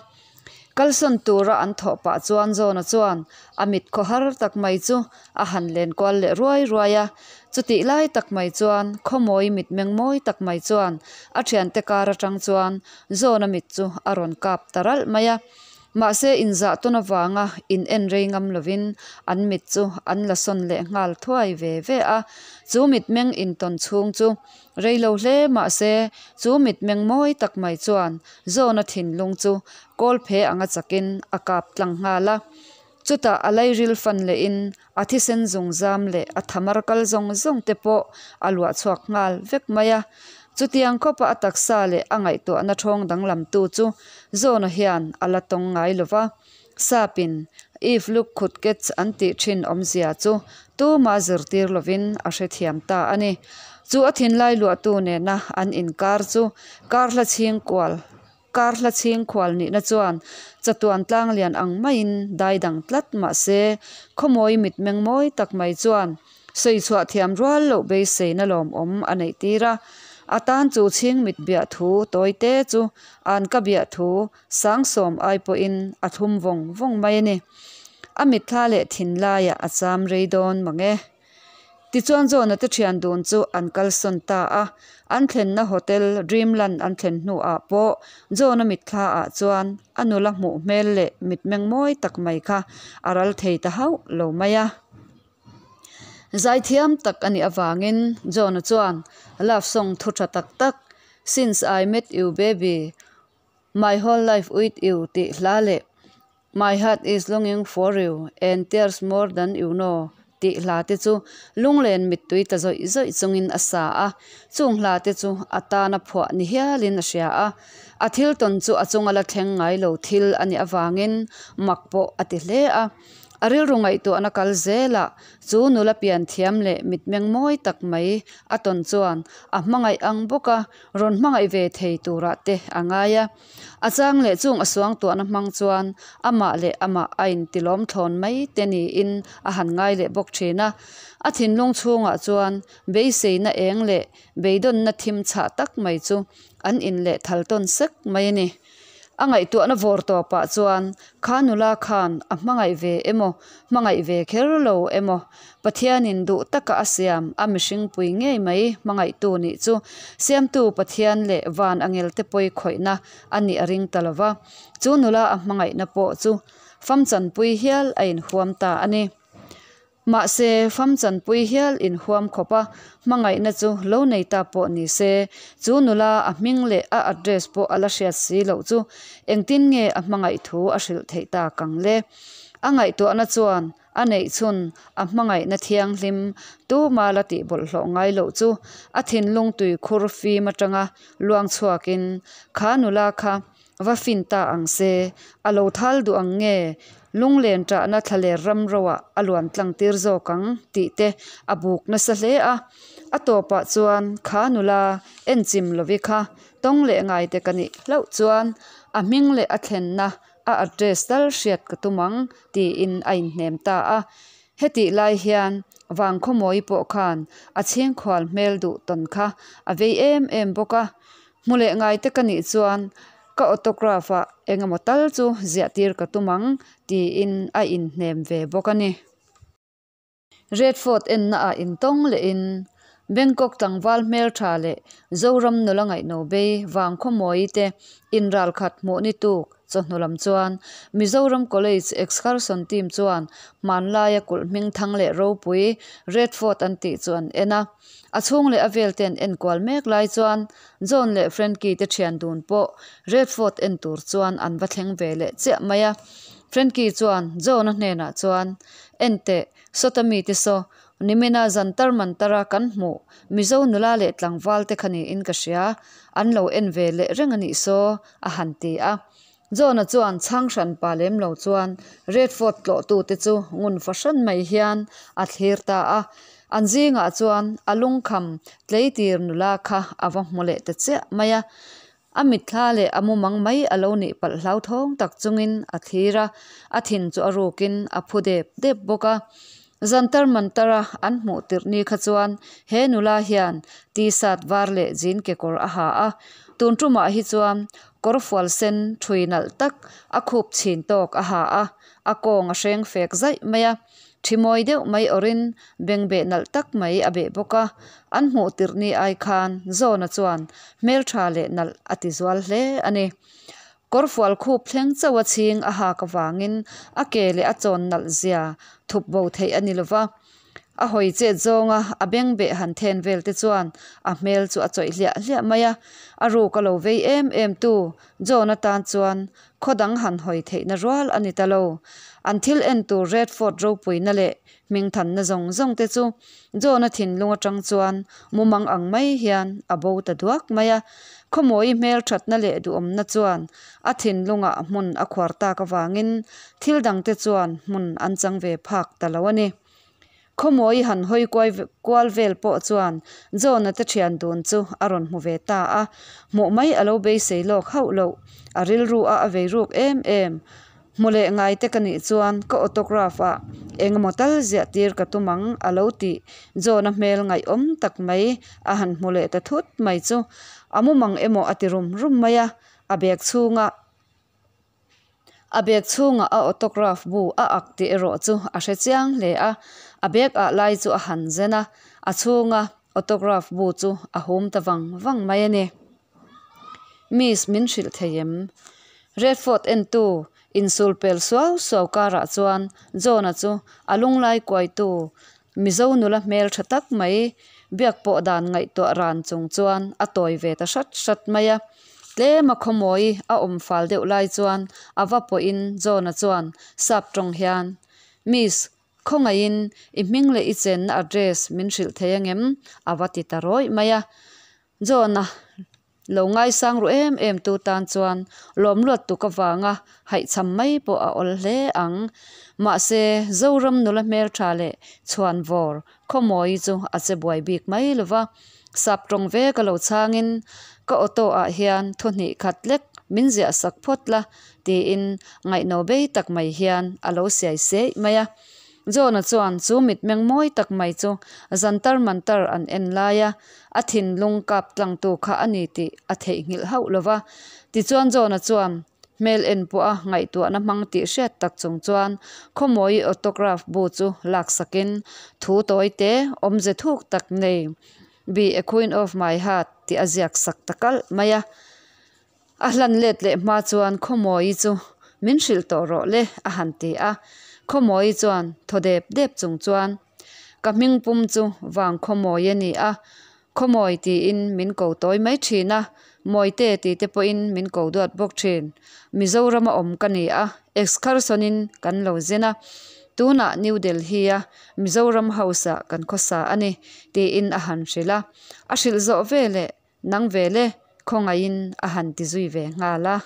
Kalsawn tura an thawh pah chuan Zawna chuan a mit khawhar tak mai chu a han len kual leh ruai ruai a, chutih lai tak mai chuan khawmawi mitmeng mawi tak mai chuan a thiante kar atang chuan Zawna mit chu a rawn kap ta ralh mai a. Mahse inzah tawn avanga in en rei ngam lovin an mit chu an la sawn leh nghal thuai ve ve a, chu mitmeng intawn chhung chu rei lo hle mahse chu mitmeng mawi tak mai chuan Zawna thinlung chu kawl phe anga chakin a kap tlang nghal a. Chutah a lairil fan lehin a thisen zungzam leh a thamar kal zawng zawng te pawh a luah chhuak nghal vek mai a. Chutiang khawpa a taksa leh a ngaihtuahna thawng danglamtu chu Zawna hian a la tawng ngai lo va. Sapin If look could catch an tih thin awmzia chu tuma zirtir lovin a hrethiam ta a ni. Chu a thinlai luahtu nena an inkar chu kar hla chhing kual Kar hla chhing khual nihna chuan chatuan tlang lian ang maiin dai dang tlat mah se, khawmawi mitmeng mawi tak mai chuan sawi chhuah thiam rual loh beiseina lawmawm a neih tir a. A tan chu chhing mit biah thu tawi te chu an ka biah thu sang sawm ai pawhin a thlum vawng vawng mai a ni. A mitthla leh thinlaiah a cham rei dawn mang e. Tichuan John-a te thian dun chu an kalsawn ta a, an thlenna hotel Dreamland an thlen hnuah pawh John-a mitthla ah chuan a nula hmuh hmel leh mitmeng mawi tak mai kha a ral thei ta hauh lo mai a. Zaithiam tak a nih avangin John-a chuan love song thu tha tak tak Since I Met You Baby, My Whole Life With You tih hla leh My heart is longing for you and tears more than you know tih hla te chu lunglen mittui ta zawih zawih chungin a sa a, chung hla te chu a tana phuah ni hialin a hria a. A thil tawn chu a chunga la thleng ngai lo thil a nih avangin mak pawh a ti hle a. A rilru ngaihtuahna kal zelah chu nula pian thiam leh mitmeng mawi tak mai a tawn chuan a hmangaih ang bawka rawn hmangaih ve thei turah te a ngai a. A chang leh chung a suangtuahna hmang chuan amah leh amah a intilawm thlawn mai te niin a han ngai leh bawk thin a. A thinlung chhungah chuan beiseina eng leh beidawnna thim chhah tak mai chu an inleh thal tawn sek mai a ni. A ngaihtuahna vawr tawpah chuan kha nula khan a hmangaih ve emaw, hmangaih ve kher lo emaw, Pathianin duh taka a siam a mihringpui ngei mai hmangaihtu nih chu Siamtu Pathian leh van angelte pawi khawihna a nih a ring ta lo va, chu nula a hmangaihna pawh chu famchanpui hial a inhuam ta a ni. Mahse, famchanpui hial inhuam khawpa hmangaihna chu lo nei ta pawh ni se, chu nula a hming leh a address pawh a la hriat si loh chu engtin nge a hmangaih thu a hrilh theih tak ang le? A ngaihtuahna chuan A neih chhun a hmangaihna thianghlim tuma la tih bawlhhlawh ngai loh chu a thinlung tui khur fim atanga luang chhuakin kha nula kha va fin ta ang se, a lo thal duh ang nge lunglen tahna thlaler ram roah a luan tlang tir zawk ang tih te a buk nasa hle a. A tawpah chuan kha nula enchim lovi kha tawng leh ngaite ka nih hlauh chuan A hming leh a thlenna, a address tal hriat ka tum ang, tiin a inhnem ta a. Hetih lai hian Vangkhawmawi pawh khan a chhingkhual hmel duh tawn kha a vei em em bawk a. Hmu leh ngai te ka nih chuan ka autograph ah engemaw tal chu ziah tir ka tum ang, tiin a inhnem ve bawk a ni. Red Fort enna ah intawng lehin Bangkok tlangval hmeltha leh Zoram nula ngaihno bei Vangkhawmawi te inral khat hmuh ni tuk chawhnu lam chuan Mizoram College Excursion Team chuan hmanlaia kulh hming thang leh ropui Red Fort an tih chu an en a. A chhung leh a vel te an en kual mek lai chuan John leh Frankie te thian dun pawh Red Fort en tur chuan an va thleng ve leh chiah mai a. Frankie chuan John-a hnenah chuan, Enteh, sawta mite saw, nimina Jantar Mantar-a kan hmuh Mizo nula leh tlangval te kha niin ka hria, an lo en ve leh reng a nih saw, a han ti a. John-a chuan chhang hran pa lem lo chuan Red Fort tlawhtute chu ngun fahran mai hian a thlir ta a. An zingah chuan a lungkham tleitir nula kha a va hmu leh ta chiah mai a. A mitthla leh a mumang mai a lo nih palh hlauthawng tak chungin a thlir a, a thin chu a rukin a phu dep dep bawk a. Jantar Mantar-a an hmuh tirh ni kha chuan he nula hian t-shirt var leh jean kekawr a ha a, tun tumah hi chuan kawr fual sen ṭhui nalh tak a khup chhin tawk a ha a, a kawng a hreng fek zaih mai a, ṭhi mawi deuh mai awrhin bengbeh nalh tak mai a beh bawk a, an hmuh tirh ni ai khan Zawna chuan hmelṭha leh nalh a ti zual hle a ni. Kawrfual khup thleng chauh a chhing a hak avangin a ke leh a chawn nalh zia thup bo theih a ni lova. A hawi chet zawnga a beng beh han then vel te chuan a hmel chu a chawih hliah hliah mai a. A ruk a lo vei em em tu John atan chuan khaw dang han hawi theihna rual a ni ta lo. An thil en tur Red Fort ropuina leh Hmingthanna zawng zawng te chu John-a thinlung atang chuan mumang ang mai hian a bo ta duak mai a. Khawmawi hmel thatna leh duhawmna chuan a thinlungah hmun a khuar tak avangin thil dangte chuan hmun an chang ve phak ta lo a ni. Khawmawi han hawi kuai kual vel pawh chuan John-a te thian dun chu a rawn hmu ve ta a. Hmuh mai a lo beisei lawk hauh loh. A rilru a a vei ruk em em. Hmu leh ngai te ka nih chuan ka autograph ah engemaw tal ziah tir ka tum ang a lo tih John-a hmel ngaihawm tak mai a han hmu leh ta thut mai chu a mumang emaw a ti rum rum mai a, a bag chhungah a bag chhungah a autograph bu a ak tih erawh chu a hre chiang hle a, a bag ah lai chu a han zen a, a chhunga autograph bu chu a hum ta vang vang mai a ni. Miss min hrilh thei em? Redford entu insul pel suau suau karah chuan John-a chu a lunglai kuaitu Mizo nula hmel tha tak mai biak pawh dan ngaihtuah ran chung chuan a tawi ve ta hrat hrat mai a. Tlema khawmawi a awm fal deuh lai chuan a va pawhin John-a chuan sap tawng hian, Miss, Khawngaihin i hming leh i chenna address min hrilh thei angem? a va ti ta rawih mai a. John-a lo ngaisang ru em em tu tan chuan lawmluat tuk avanga haihchham mai pawh a awl hle ang. Mahse, Zoram nula hmeltha leh chhuanvawr Khawmawi chu a che buai bik mai lo va. Sap tawng ve ka lo chhangin ka auto ah hian thu hnih khat lek min ziah sak phawt la tiin ngaihno bei tak mai hian a lo siai seih mai a. John-a chuan chu mitmeng mawi tak mai chu Jantar Mantar an en lai a, a thinlung kap tlangtu kha a ni tih a theihnghilh hauh lo va. Tichuan John-a chuan hmel en pawh a ngaihtuahna hmang tih hriat tak chung chuan Khawmawi autograph bu chu laksakin thu tawi te awmze thuk tak nei Be a Queen of my heart tih a ziak sak ta kalh mai a. A hlan let leh hma chuan Khawmawi chu min hrilh tawh rawh le a han ti a. Khawmawi chuan thaw dep dep chung chuan ka hming pum chu vang Khawmawi a ni a, Khawmawi tiin min ko tawi mai thin a, Mawite ti te pawhin min ko duat bawk thin. Mizorama awm ka ni a, excursion-in kan lo zin a, tunah New Delhi-a Mizoram House-ah kan khawsa a ni tiin a han hrilh a. A hrilh zawh veleh Nang ve le, khawngaihin a han ti zui ve nghal a.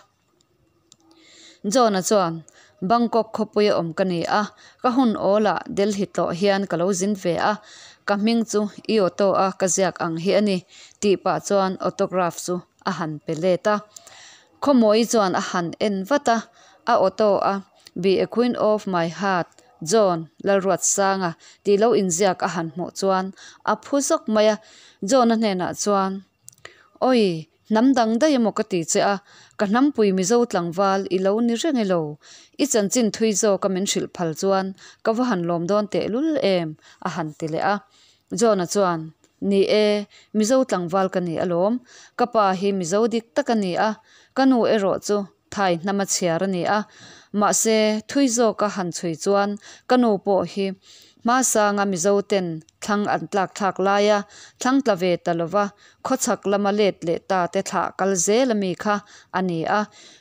John-a chuan, Bangkok khawpuia awm ka ni a, ka hun awlah Delhi tlawh hian ka lo zin ve a, ka hming chu i auto a ka ziak ang hi a ni, tih pah chuan autograph chu a han pe let a. Khawmawii chuan a han en vat a, a auto a Be a queen of my heart, John Lalruatsanga tih lo inziak a han hmuh chuan a phu zawk mai a. John-a hnenah chuan, Awi, hnam dang daih emaw ka ti che a, ka hnampui Mizo tlangval i lo ni reng elo? I chanchin thui zawka min hrilh phal chuan ka va han lawm dawn tehlul em? a han ti leh a. John-a chuan, Ni e, Mizo tlangval ka ni alawm. Ka pa hi Mizo dik tak a ni a, ka nu erawh chu Thai hnama chhiar a ni a. Mahse, thui zawka han chhui chuan ka nu pawh hi hmasanga Mizo ten thlang an tlak thlak laia thlang tla ve ta lova khawchhak lama let leh ta te thlah kal zel ami kha a ni a.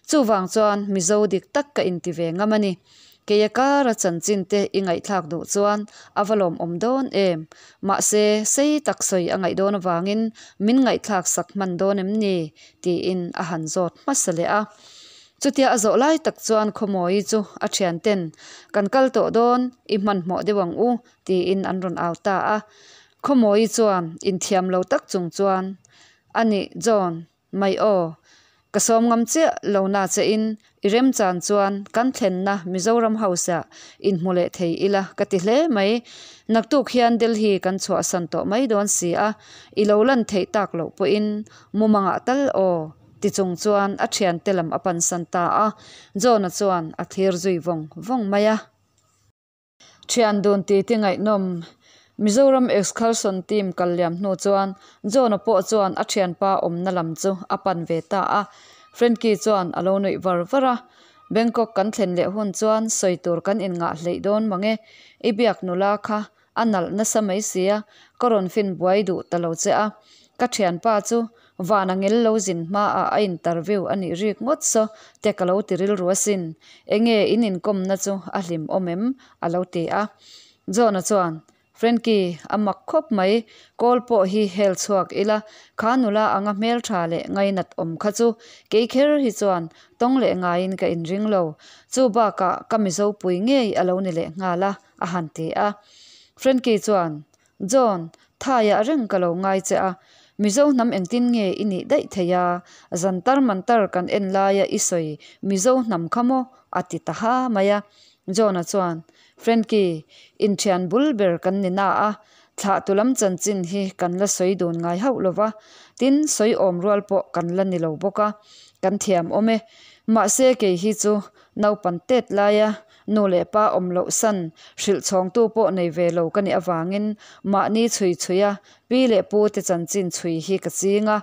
Chuvang chuan Mizo dik tak ka inti ve ngam a ni. Keia kara chanchin te i ngaihthlak duh chuan a va lawmawm dawn em? Mahse, sei tak sawi a ngaih dawn avangin min ngaihthlak sak hman dawn em ni? tiin a han zawt hmasa leh a. Chutia a zawh lai tak chuan Khawmawii chu a thianten, Kan kal tawh dawn, i hmanhmawh deuh ang u, tiin an rawn au ta a. Khawmawii chuan inthiam lo tak chung chuan, A nih, John, Mai aw. Ka sawm ngam chiah lo na che in i remchan chuan kan thlenna Mizoram House ah inhmu leh thei ila ka ti hle mai. Naktuk hian Delhi kan chhuahsan tawh mai dawn si a, i lo lan theih tak loh pawhin mumangah tal aw ti chung chuan a thiante lam a pansan ta a, John-a chuan a thlir zui vawng vawng mai a. Thian dun titi ngaihnawm. Mizoram Excursion team kal liam hnu chuan John-a pawh chuan a thianpa awmna lam chu a pan ve ta a. Frankie chuan a lo nuih var var a. Bangkok kan thlen leh hun chuan sawi tur kan inngah hleih dawn mang e. I biak nula kha a nalh nasa mai sia, ka rawn fin buai duh ta lo che a. Ka thianpa chu Van a ngel lo zin hmaah a interview a nih rik ngawt saw te ka lo ti rilru asin. Enge in inkawmna chu a hlim awm em? a lo ti a. John-a chuan, Frankie, a mak khawp mai, kawl pawh hi hel chhuak ila, kha nula anga hmeltha leh ngainat awm kha chu kei kher hi chuan tawng leh ngaiin ka inring lo. Chu bakah ka Mizo pui ngei a lo ni leh nghal a, a han ti a. Frankie chuan, John, Thaiah reng ka lo ngai che a, Mizo hnam engtin nge i nih daih thei a? Zantar mantar kan en laia i sawi Mizo hnam kha maw? a ti ta ha mai a. John-a chuan, Frankie, inthian bul ber kan ni na a, thlahtu lam chanchin hi kan la sawi dun ngai hauh lo va, tin sawi awm rual pawh kan la ni lo bawk a, kan thiam awm e. Mahse kei hi chu naupan tet laia Nu leh pa awm loh san hrilh chhawngtu pawh nei ve lo ka nih avangin mahni chhui chhui a, pi leh pu te chanchin chhui hi ka ching a.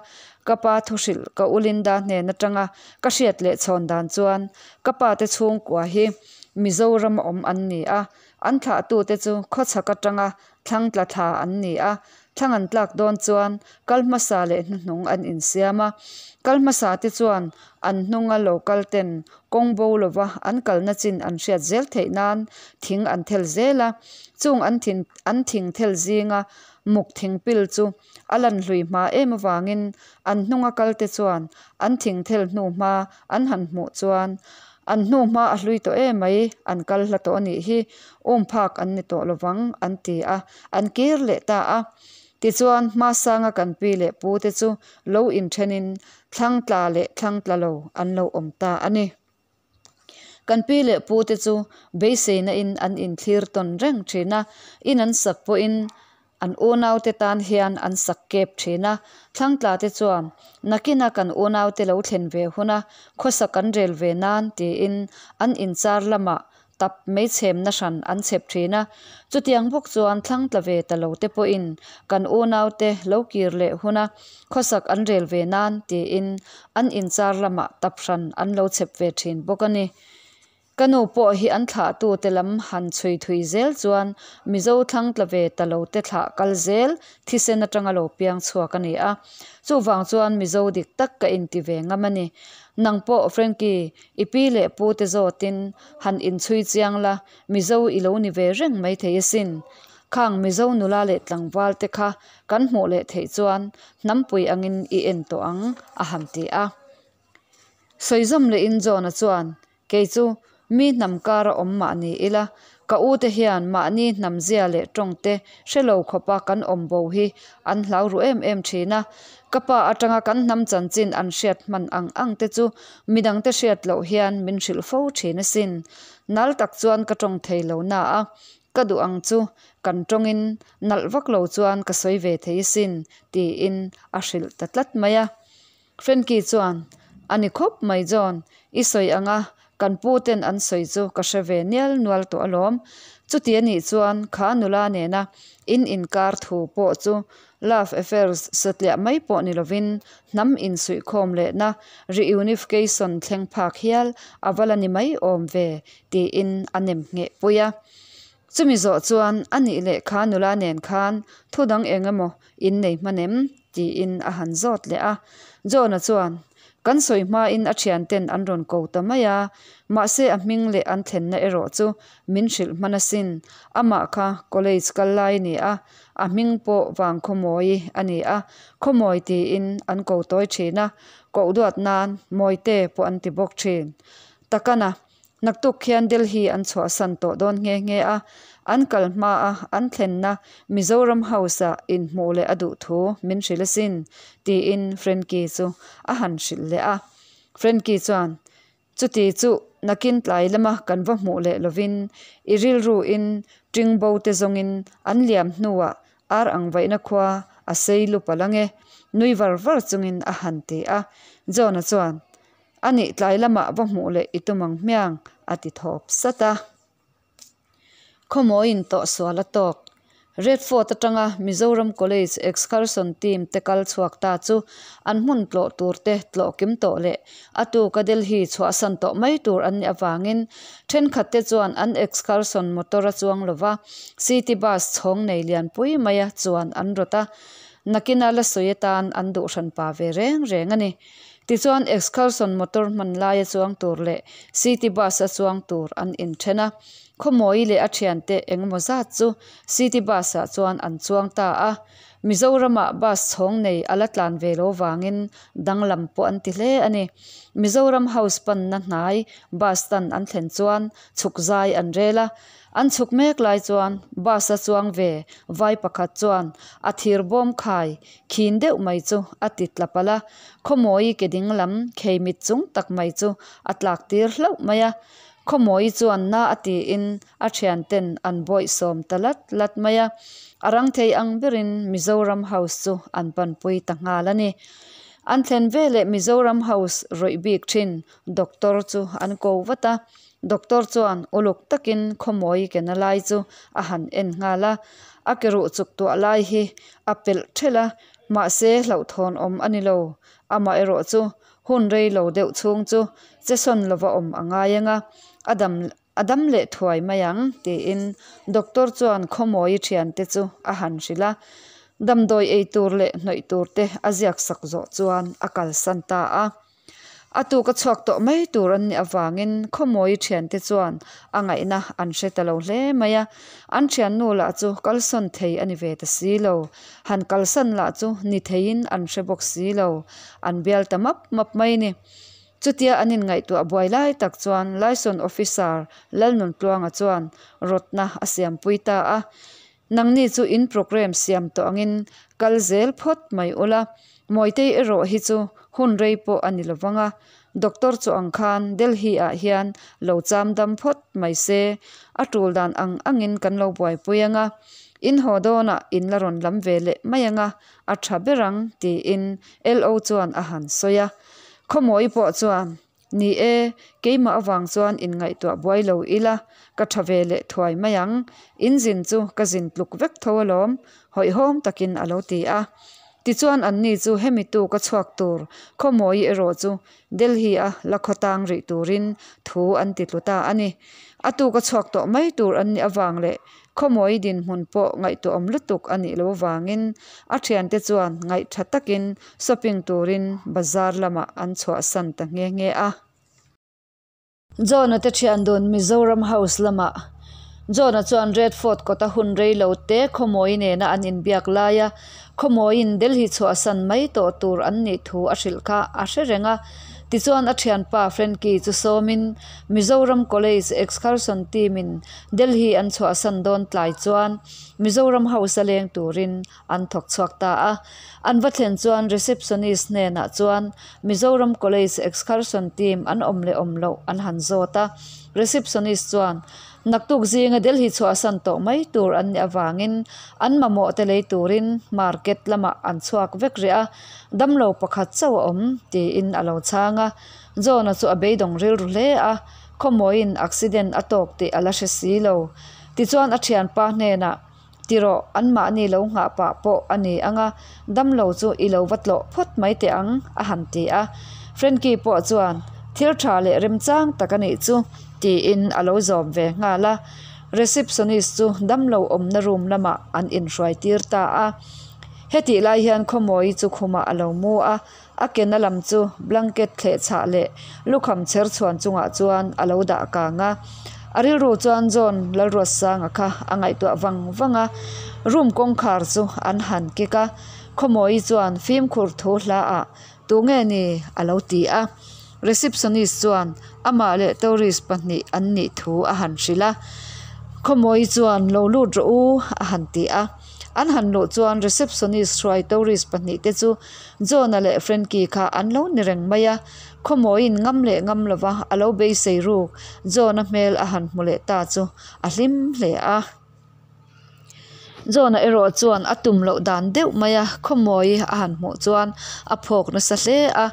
Ka pa thu hrilh ka u Linda hnen atanga ka hriat leh chhawn dan chuan ka pa te chhungkua hi Mizoram a awm an ni a, an thlahtute chu khawchhak atanga thlang tla thla an ni a, thlang an tlak dawn chuan kal hmasa leh hnuhnung an insiam a. Kal hmasa te chuan an hnunga lo kal ten kawng bo lova an kalna chin an hriat zel theih nan thing an thel zel a. Chung an thin an thing thel zinga muk thing pil chu a lan hlui hma em avangin an hnunga kal te chuan an thing thel hnu hma an han hmuh chuan an hnu hma a hlui tawh em mai, an kal hla tawh a nih hi, um phak an ni tawh lovang an ti a, an kir leh ta a. Tichuan hmasanga kan pi leh pu te chu lo inthenin thlang tla leh thlang tla lo an lo awm ta a ni. Kan pi leh pu te chu beiseina in an inthlir tawn reng thin a, in an sak pawhin an unaute tan hian an sak kep thin a, thlang tla te chuan nakina kan unaute lo thlen ve huna khawsa kan rel ve nan tiin an inchar lamah tap mei chhemna hran an chhep thin a. Chutiang bawk chuan thlang tla ve ta lo te pawhin kan unaute lo kir leh huna khawsak an rel ve nan tiin an inchar lamah tap hran an lo chhep ve thin bawk a ni. Ka nu pawh hi an thlahtute lam han chhui thui zel chuan Mizo thlang tla ve ta lo te thlah kal zel thisen atanga lo piang chhuak a ni a. Chuvang chuan Mizo dik tak ka inti ve ngam a ni. Nang pawh Frankie, i pi leh pu te zawtin han inchhui chiang la, Mizo i lo ni ve reng mai thei asin. Khang Mizo nula leh tlangval te kha kan hmuh leh theih chuan hnampui angin i en tawh ang, a han ti a. Sawizawm lehin John-a chuan, Kei chu mi hnam kara awm mah ni ila, Ka u te hian mahni hnam zia leh tawng te hre lo khawpa kan awm bo hi an hlau ru em em thin a. Ka pa atanga kan hnam chanchin an hriat hman ang ang te chu midang te hriat loh hian min hrilh fo thin asin. Nal tak chuan ka tawng thei lo na a, ka duh ang chu kan tawngin nalh vak lo chuan ka sawi ve thei asin tiin a hrilh ta tlat mai a. Frankie chuan, A ni khawp mai John, i sawi ang a, kan pu ten an sawi chu ka hre ve nial nual tawh alawm. Chuti a nih chuan kha nula nena in inkar thu pawh chu love affairs satliah mai pawh ni lovin hnam insuihkhawm lehna reunification thleng phak hial a va la ni mai awm ve tiin a nem ngheh pui a. Chumi zawh chuan a nih leh kha nula nen khan thu dang eng emaw in nei hman em? tiin a han zawt leh a. John-a chuan, Kan sawi hmain a thianten an rawn ko ta mai a, mahse a hming leh an thlenna erawh chu min hrilh hman asin. Amah kha college kal lai a ni a, a hming pawh Vangkhawmawi a ni a, Khawmawi tiin an ko tawi thin a, koh duat nan Mawite pawh an ti bawk thin. Takana Naktuk khian Delhi an chhuahsan tawh dawn nghe nghe a, an kal hma a an thlenna Mizoram House-ah inhmuh leh a duh thu min hrilh asin, tiin Frankie chu a han hrilh leh a. Frankie chuan, Chuti chu nakin tlai lama kan va hmuh leh lovin i rilruin ṭing bo te zawngin an liam hnuah ar ang vaihna khua a sei lu palh ange, nui var var chungin a han ti a. John-a chuan, A nih tlai lamah va hmuh leh i tum ang hmiang, a ti thawp sat a. Khawmawiin tawh sual a tawk. Red Fort atanga Mizoram College Excursion Team te kal chhuak ta chu an hmun tlawh tur te tlawh kim tawh leh a tuka Delhi chhuahsan tawh mai tur an nih avangin thenkhat te chuan an excursion motor a chuang lova city bus chhawng nei lianpui maia chuan an rawt a, nakina la sawi atan an duh hranpa ve reng reng a ni. Tichuan excursion motor hman laia chuang tur leh city bus a chuang tur an inthen a, Khawmawi leh a thiante engemaw zat chu city bus ah chuan an chuang ta a. Mizoramah bus chhawng nei a la tlan ve lo vangin danglam pawh an ti hle a ni. Mizoram House panna hnai bus stand an thlen chuan chhuk zai an rel a, An chhuk mek lai chuan bus a chuang ve vai pakhat chuan a thir bawm khai khin deuh mai chu a ti tla palh a, Khawmawi ke ding lam khei mit chung tak mai chu a tlak tir hlauh mai a. Khawmawi chuan na a tiin a thian ten an bawih sawm ta lat lat mai a, a rang thei ang berin Mizoram House chu an panpui ta nghal a ni. An thlen veleh Mizoram House rawih bik thin Doctor chu an ko vat a, Doctor chuan uluk takin khawmawi kena lai chu a han en nghal a, a ke ruh chuk tuah lai hi a pelh thelh a, mahse hlauhthawn awm a ni lo. Amaherawh chu hun rei lo deuh chhung chu che sawn lova awm a ngai ang a, a dam a dam leh thuai mai ang tiin doctor chuan khawmawi thiante chu a han hrilh a. Damdawi ei tur leh hnawih tur te a ziak sak zawh chuan a kalsan ta a. A tuk a chhuak tawh mai tur an nih avangin Khawmawi thiante chuan a ngaihna an hre ta lo hle mai a, an thiannu lah chu kalsawn thei a ni ve ta si lo, han kalsan lah chu ni theiin an hre bawk si lo, an bial ta map map mai ni. Chutia an inngaihtuah buai lai tak chuan Liaison Officer Lalnuntluanga chuan rawtna a siampui ta a, Nangni chu in programme siam tawh angin kal zel phawt mai ula, Mawitei erawh hi chu hun rei pawh a ni lovang a, doctor chu ang khan Delhi ah hian lo cham dam phawt mai se, a tul dan ang angin kan lo buaipui ang a, in haw dawnah in la rawn lam ve leh mai ang a, a tha ber ang tiin LO chuan a han sawi a. Khawmawi pawh chuan. Ni e, keimah avang chuan inngaihtuah buai lo ila, ka tha ve leh thuai mai ang. In zin chu ka zin tluk vek tho alawm, hawihhawm takin a lo ti a. Tichuan anni chu hemi tu ka chhuak tur Khawmawi erawh chu Delhi-a la khawtang rih turin thu an ti tlu ta a ni. A tu ka chhuak tawh mai tur an nih avang leh Khawmawi dinhmun pawh ngaihtuahawm lutuk a nih lo vangin a thiante chuan ngaihtha takin shopping turin bazar lamah an chhuahsan ta nghe nghe a. John-a te thian dun Mizoram House lamah John-a chuan Red Fort kawta hun rei lo te Khawmawi nena an inbiak laia Khawmawiin Delhi chhuahsan mai tawh tur an nih thu a hrilh kha a hre reng a. Tichuan a thianpa Frankie chu sawmin Mizoram College Excursion Team in Delhi an chhuahsan dawn tlai chuan Mizoram House a leng turin an thawk chhuak ta a. An va thlen chuan receptionist hnenah chuan Mizoram College Excursion Team an awm leh awm loh an han zawt a. Receptionist chuan Naktuk zinga Delhi chhuahsan tawh mai tur an nih avangin an mamawh te lei turin market lamah an chhuak vek rih a, damlo pakhat chauh a awm tiin a lo chhang a. John-a chu a beidawng rilru hle a, khawmawiin accident a tawk tih a la hre si lo. Tichuan a thianpa hnenah, Ti rawh, anmahni lo nghah pah pawh a ni ang a, damlo chu i lo va tlawh phawt mai teh ang, a han ti a. Frankie pawh chuan, Thil tha leh remchang tak a nih chu, tiin a lo zawm ve nghal a. Receptionist chu damlo awmna room lamah an inhruai tir ta a. Hetih lai hian Khawmawi chu khumah a lo mu a, A kena lam chu blanket thleh chhah leh lukham chher chhuan chungah chuan a lo dah kang a. A rilru chuan John Lalruatsanga kha a ngaihtuah vang vang a, room kawngkhar chu an han kik a. Khawmawi chuan fimkhur thu hla ah tunge ni a lo ti a. Receptionist chuan amah leh tourist pahnih an nih thu a han hrilh a. Khawmawi chuan lo lut rawh u a han ti a. An han luh chuan receptionist hruai tourist pahnih te chu John-a leh Frankie kha an lo ni reng mai a, khawmawiin ngam leh ngam lova a lo beisei ruk John-a hmel a han hmu leh ta chu a hlim hle a. John-a erawh chuan a tum loh dan deuh mai a, khawmawi a han hmuh chuan a phawk nasa hle a,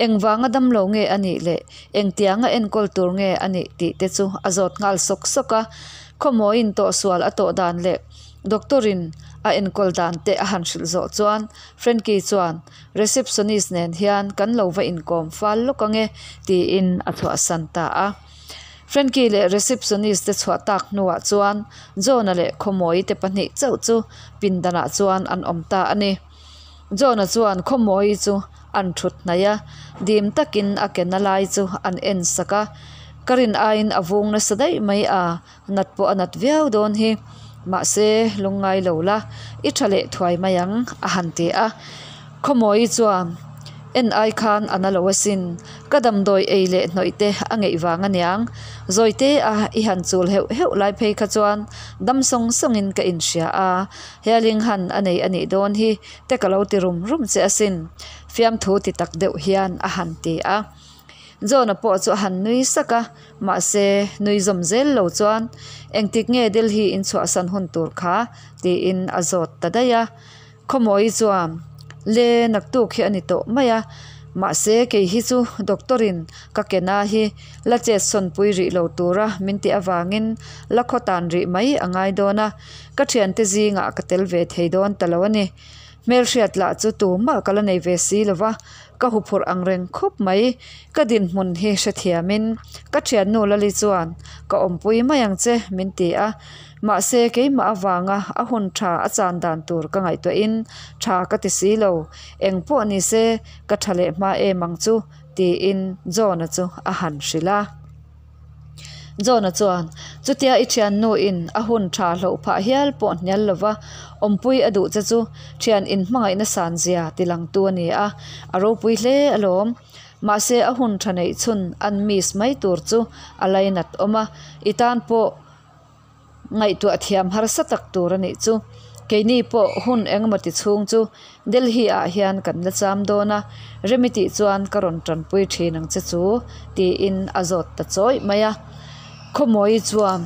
engvanga damlo nge a nih leh engtianga enkawl tur nge a nih tih te chu a zawt nghal sawk sawk a, khawmawiin tawhsual a tawh dan leh Doctor in a enkawl dan te a han hrilh zawh chuan Frankie chuan receptionist nen hian kan lo va inkawm fal lawk ange tiin a chhuahsan ta a. Frankie leh receptionist te chhuah tak hnuah chuan John-a leh Khawmawi te pahnih chauh chu pindanah chuan an awm ta a ni. John-a chuan Khawmawi chu an thut hnaih a, dim takin a ke na lai chu an en sak a, ka rin aiin a vung nasa daih mai a. Nat pawh a nat viau dawn hi. Mahse, lungngai lo la, i tha leh thuai mai ang, a han ti a. Khawmawi chuan, En ai khan a na lo asin, ka damdawi ei leh hnawih te a ngeih vang aniang. Zawite a i han chul heuh heuh lai phei kha chuan dam sawng sawngin ka inhria a, healing han a nei a nih dawn hi te ka lo ti rum rum che asin, fiamthu ti tak deuh hian a han ti a. John-a pawh chu a han nui sak a, mahse nui zawm zel lo chuan engtik nge Delhi in chhuahsan hun tur kha tiin a zawt ta daih a. Khawmawi chuan Le naktuk hi a ni tawh mai a, mahse kei hi chu doctor in ka ke na hi la chet sawn pui rih lo tura min tih avangin la khaw tan rih mai a ngai dawn a, ka thiante zingah ka tel ve thei dawn ta lo a ni. Hmelhriat lah chu tumah ka la nei ve si lo va, ka huphurh ang reng khawp mai. Ka dinhmun hi hrethiamin ka thiannu Lali chuan ka awmpui mai ang che min ti a, mahse keimah avanga a hun tha a chan dan tur ka ngaihtuahin tha ka ti si lo, eng pawh ni se ka tha leh hma em ang chu tiin John-a chu a han hrilh a. John-a chuan, Chutia i thiannu in a hun tha hloh phah hial pawh hnial lova awmpui a duh che chu thian inhmangaihna san zia tilangtu a ni a, a ropui hle alawm. Mahse a hun tha neih chhun an miss mai tur chu a lainat awm a, i tan pawh Ngaihtuah thiam harsa tak tur a nih chu. Keini pawh hun engemaw ti chhung chu Delhi ah hian kan la cham dawn a, Remi tih chuan ka rawn tanpui thin ang che chu tiin a zawt ta chawih mai a. Khawmawi chuan,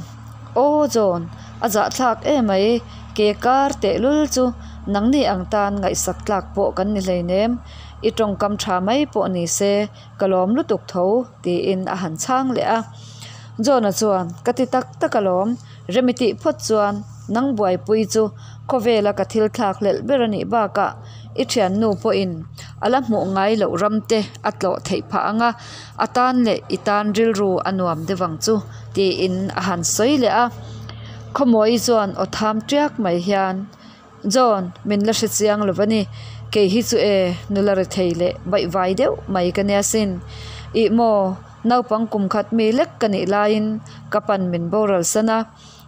Aw John, a zahthlak emai, ke kar tehlul chu nangni ang tan ngaihsak tlak pawh kan ni hleinem, i tawngkam tha mai pawh ni se ka lawm lutuk tho tiin a han chhang leh a. John-a chuan, Ka ti tak tak alawm, Remi tih phawt chuan nang buaipui chu khawvela ka thil thlak hlelh ber a nih bakah i thiannu pawhin a la hmuh ngai loh ram te a tlawh theih phah ang a, a tan leh i tan rilru a nuam deuh ang chu tiin a han sawi leh a. Khawmawi chuan aw tham tiak mai hian, John, min la hre chiang lo va ni. Kei hi chu e, nula rethei leh baihvai deuh mai ka nia sin. Ih maw, naupang kum khat mi lek ka nih laiin ka pan min boral san a.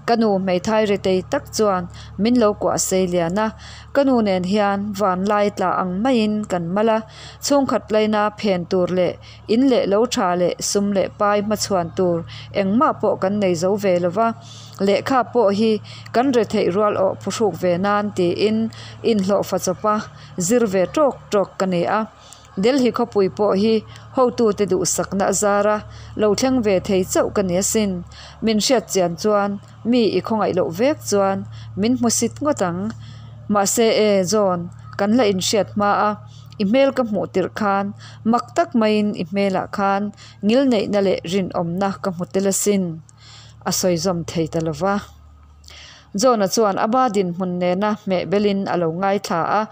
Ka nu hmeithai rethei tak chuan min lo kuah sei lian a, ka nu nen hian vanlai tla ang maiin kan mal a, chhungkhat laina phen tur leh in leh lo tha leh sum leh pai hmachhuan tur engmah pawh kan nei zo ve lo va, lehkha pawh hi kan retheih rual awh phuhruk ve nan tiin inhlawhfa chawpa zir ve tawk tawk ka ni a. Delhi khawpui pawh hi hotute duhsakna a zar a, lo thleng ve thei chauh ka ni asin. Min hriat chian chuan mi i khawngaih loh vek chuan min hmusit ngawt ang. Mahse e, John, kan la inhriat hma a, i hmel ka hmuh tirh khan mak tak maiin i hmelah khan ngilneihna leh rinawmna ka hmu tel asin, a sawi zawm thei ta lo va. John-a chuan a ba dinhmun nena hmeh belin a lo ngaithla a,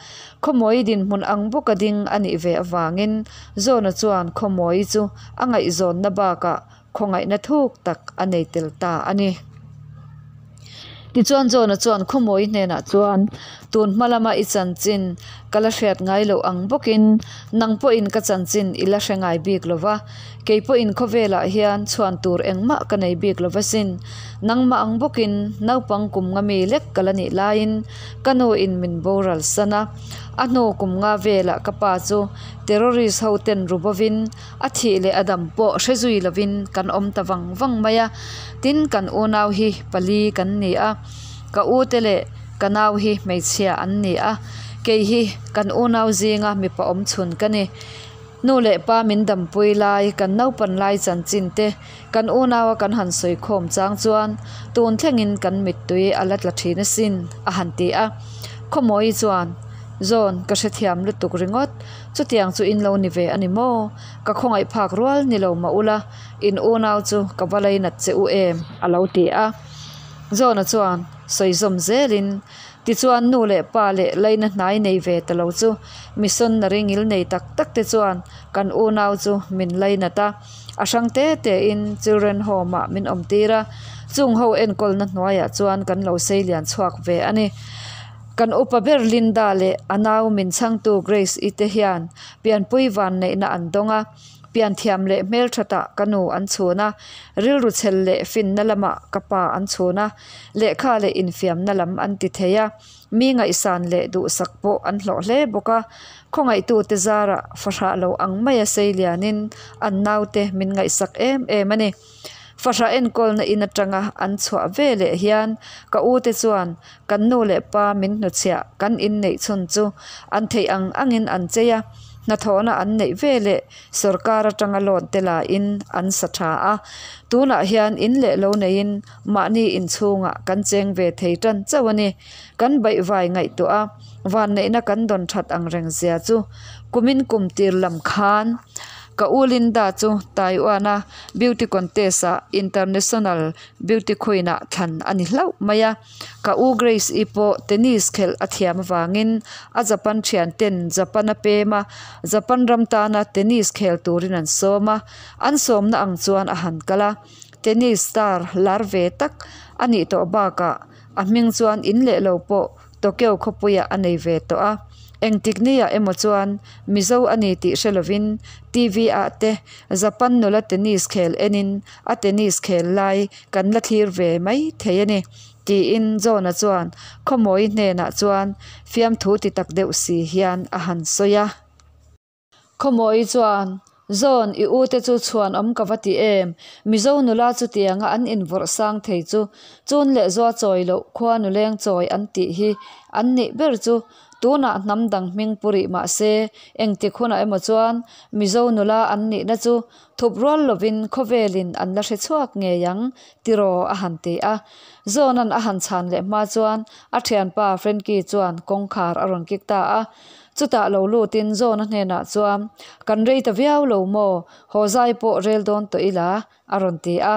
Khawmawi dinhmun ang bawka ding a nih ve avangin John-a chuan Khawmawi chu a ngaihzawnna bakah khawngaihna thuk tak a nei tel ta a ni. Tichuan John-a chuan Khawmawi hnenah chuan, Tun hma lama i chanchin ka la hriat ngai loh ang bawkin nang pawhin ka chanchin i la hre ngai bik lo va, Kei pawhin khawvelah hian chhuan tur engmah ka nei bik lo va sin. Nangmah ang bawkin naupang kum nga mi lek ka la nih laiin ka nuin min boral san a. A hnu kum nga velah ka pa chu terrorist ho ten ru bovin a thih leh a dam pawh hre zui lovin kan awm ta vang vang mai a. Tin, kan unau hi pali kan ni a. Ka u te leh ka nau hi hmeichhia an ni a. Kei hi kan unau zinga mipa awmchhun ka ni. Nu leh pa min dampui lai, kan naupan lai chanchin te kan unaua kan han sawi khawm chang chuan tun thlengin kan mittui a la tla thin asin, a han ti a. Khawmawi chuan, Zawn, ka hrethiam lutuk ringawt, chutiang chu in lo ni ve a ni maw? Ka khawngaih phak rual ni lo mah ula, in unau chu ka va lainat che u em? a lo ti a. Zawna chuan sawi zawm zelin, Tichuan, nu leh pa leh laina hnai nei ve ta lo chu missionary ngil nei tak tak te chuan kan unau chu min lainat a, a hrang te tein Children Home ah min awm tir a, chung ho enkawlna hnuaiah chuan kan lo sei lian chhuak ve a ni. Kan upa ber Linda leh a nau min chhangtu Grace-i te hian pianpui vanneihna an dawng a, Pianthiam leh hmelthatah ka nu an chhun a, rilru chhel leh finna lamah ka pa an chhun a, lehkha leh infiamna lam an ti thei a, mi ngaihsan leh duhsak pawh an hlawh hle bawk a. Khawngaihtute zarah fahrah lo ang maia sei lianin an naute min ngaihsak em em a ni. Fahrah enkawlna in atanga an chhuah ve leh hian ka ute chuan kan nu leh pa min hnuchhiah kan inneih chhun chu an theih ang angin an chei a, hnathawhna an neih ve leh sorkar atanga loan te lain an sa tha a. Tunah hian in leh lo neiin mahni inchhungah kan cheng ve thei tan chauh a ni. Kan baihvai ngaihtuah a, vanneihna kan dawn that ang reng zia chu kumin kum tir lam khan ka u Linda chu Taiwan-a beauty contest-ah International Beauty Queen-ah thlan a ni hlauh mai a. Ka u Grace-i pawh tennis khelh a thiam avangin a Japan thianten Japan a pem a, Japan ram tana tennis khel turin an sawm a, an sawmna ang chuan a han kal a. Tennis star lar ve tak a nih tawh bakah a hming chuan in leh lo pawh Tokyo khawpuiah a nei ve tawh a. Engtik niah emaw chuan Mizo a ni tih hre lovin TV ah te Japan nula tennis khel enin a tennis khel lai kan la thlir ve mai thei a ni, tiin John-a chuan Khawmawi hnenah chuan fiamthu ti tak deuh si hian a han sawi a. Khawmawi chuan, John, i u te chu chhuan awm ka va ti em? Mizo nula chutianga an invawrh sang thei chu chun leh zua chawi loh khua nuleng chawi an tih hi an nih ber chu Tunah hnam dang hming pu rih mah se, engtik hunah emaw chuan Mizo nula an nihna chu thup rual lovin khawvelin an la hre chhuak ngei ang tiraw a han ti a. Zawna'n a han chhan leh hma chuan a thianpa Frankie chuan kawngkhar a rawn kik ta a. Chutah lo lutin Zawna hnenah chuan, Kan rei ta viau lo maw? Haw zai pawh rel dawn tawh ila a rawn ti a.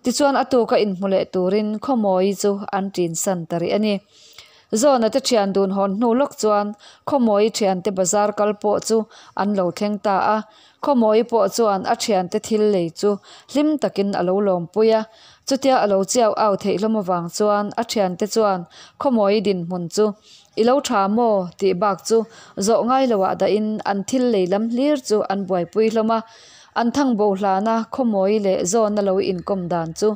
Tichuan a tuka inhmu leh turin Khawmawi chu an ṭinsan ta rih a ni. Zawna te thian dun hawn hnu lawk chuan Khawmawi thiante bazar kal pawh chu an lo thleng ta a. Khawmawi pawh chuan a thiante thil lei chu hlim takin a lo lawmpui a. Chutia a lo chiau au theih hlawm avang chuan a thiante chuan Khawmawi dinhmun chu I lo tha maw? tih bak chu zawh ngai loah dahin an thil lei lam hlir chu an buaipui hlawm a. An thangbo hlana Khawmawi leh Zawna lo inkawm dan chu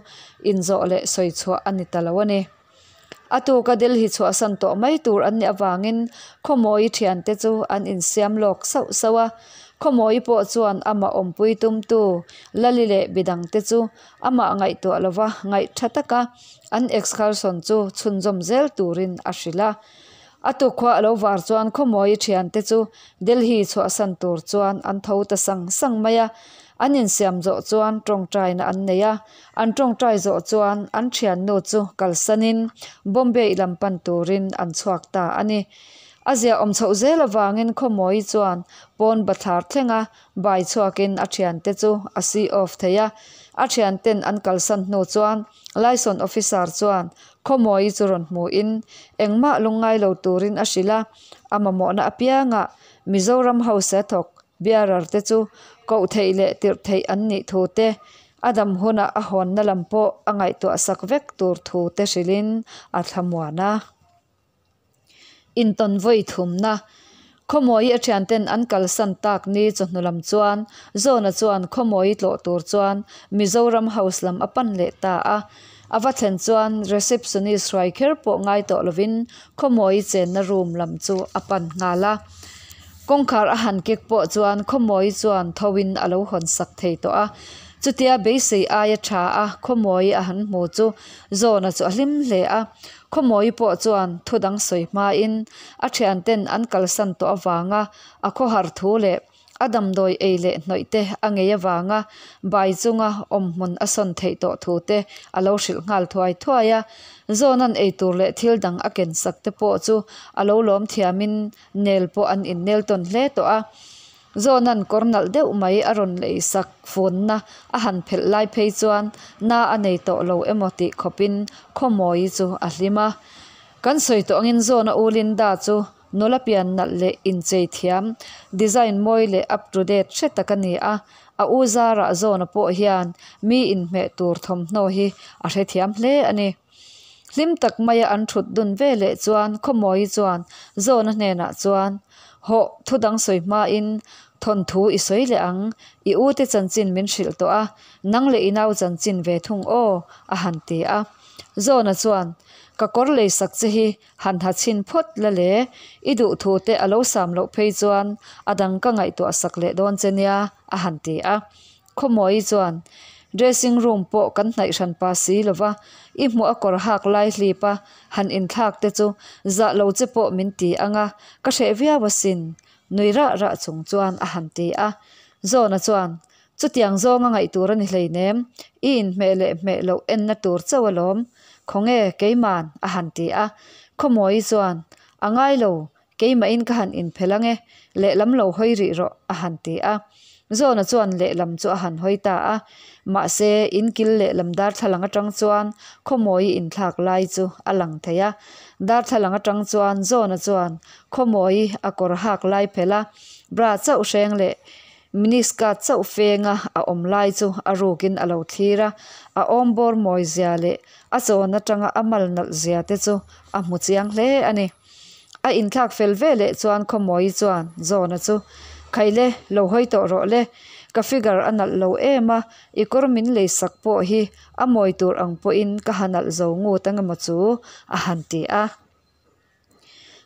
inzawh leh sawi chhuah a ni ta lo a ni. A tuka Delhi chhuahsan tawh mai tur an nih avangin Khawmawi thiante chu an insiam lawk sauh sauh a. Khawmawi pawh chuan amah awmpui tumtu Lali leh bidangte chu amah ngaihtuah lova ngaih tha taka an excursion chu chhunzawm zel turin a hrilh a. A tukkhua a lo var chuan Khawmawi thiante chu Delhi chhuahsan tur chuan an tho ta sang sang mai a. An insiam zawh chuan tawngtaina an nei a, an tawngtai zawh chuan an thiannu chu kalsanin Bombay lam pan turin an chhuak ta a ni. A ziahawm chhoh zel avangin Khawmawi chuan pawn bathlar thlenga bai chhuakin a thiante chu a see off thei a. A thianten an kalsan hnu chuan Liaison Officer chuan Khawmawi chu rawn hmuin engmah lungngai lo turin a hrilh a, a mamawhna apiangah Mizoram House a thawk Bearer te chu koh theih leh tirh theih an nih thu te, a dam hunah a hawnna lam pawh a ngaihtuah sak vek tur thu te hrilhin a thlamuan a. Intawn vawi thumna Khawmawi a thianten an kalsan tak ni chawhnu lam chuan Zawna chuan Khawmawi tlawh tur chuan Mizoram House lam a pan leh ta a. A va thlen chuan receptionist hruai kher pawh ngai tawh lovin Khawmawi chenna room lam chu a pan nghal a. Kawngkhar a han kek pawh chuan Khawmawi chuan thoin a lo hawn sak thei tawh a. Chutia beisei aia tha a Khawmawi a han hmu chu Zawna chu a hlim hle a. Khawmawi pawh chuan thu dang sawi hmain a thianten an kalsan tawh avanga a khawhar thu leh a damdawi ei leh hnawih te a ngei avanga bai chunga awmhmun a sawn theih tawh thu te a lo hrilh nghal thuai thuai a. Zawna'n ei tur leh thil dang a ken sak te pawh chu a lo lawm thiamin nel pawh an innel tawn hle tawh a. Zawna'n kawr nalh deuh mai a rawn lei sak funna a han phelh lai phei chuan na a nei tawh lo emaw tih khawpin Khawmawi chu a hlim a. Kan sawi tawh angin Zawna u Linda chu nula pian nalh leh inchei thiam, design mawi leh up to date hre tak a ni a. A u zarah Zawna pawh hian mi inhmeh tur thawmhnaw hi a hrethiam hle a ni. Hlim tak maia an thut dun ve leh chuan Khawmawi chuan Zawna hnenah chuan, Hawh, thu dang sawi hmain thawnthu i sawi leh ang, i ute chanchin min hrilh tawh a, nang leh i nau chanchin ve thung aw, a han ti a. Zawna chuan, Ka kawr lei sak che hi han ha chhin phawt la le, i duh thu te a lo sam loh phei chuan a dang ka ngaihtuah sak leh dawn che nia, a han ti a. Khawmawi chuan, Dressing room pawh kan hnaih hran pa si lo va, i hmuh a kawr hak lai hlip a, han inthlak te chu zah lo che pawh min ti ang a, ka hreh viau asin, nui rah rah chung chuan a han ti a. Zawna chuan, Chutiang zawnga ngaih tur a ni hleinem, i inhmeh leh hmeh loh enna tur chauh alawm, khawnge keiman, a han ti a. Khawmawi chuan, A ngai lo, Keimahin ka han inphelh ang e, lehlam lo hawi rih rawh, a han ti a. Zawna chuan lehlam chu a han hawi ta a. Mahse, in kil lehlam darthlalang atang chuan Khawmawi inthlak lai chu a lang thei a. Darthlalang atang chuan Zawna chuan Khawmawi a kawr hak lai phelh a, bra chauh hreng leh miniskirt chauh fenga a awm lai chu a rukin a lo thlir a. A awmbawr mawi zia leh a chawn atanga a mal nalh zia te chu a hmu chiang hle a ni. A inthlak fel ve leh chuan Khawmawi chuan Zawna chu, Khaile, lo hawi tawh rawh le, ka figure a nalh lo em a, i kawr min lei sak pawh hi a mawi tur ang pawhin ka ha nalh zo ngut ang emaw chu, a han ti a.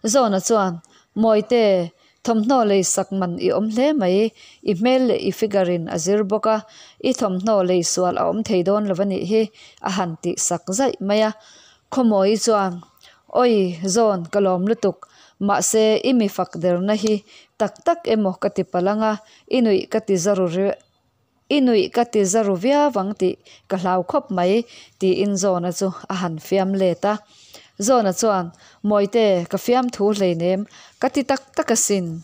Zawna chuan, Mawite, thawmhnaw lei sak man i awm hle mai, i hmel leh i figure in a zir bawk a, i thawmhnaw lei sual a awm thei dawn lo a nih hi, a han tih sak zaih mai a. Khawmawi chuan, Awi, zawn ka lawm lutuk. Mahse, i mi fak derna hi tak tak emaw ka ti palh ang a, i nuih ka ti za ru i nuih ka ti za ru viau ang tih ka hlau khawp mai, tiin Zawna chu a han fiam let a. Zawna chuan, Mawite, ka fiam thu hleinem, ka ti tak tak asin.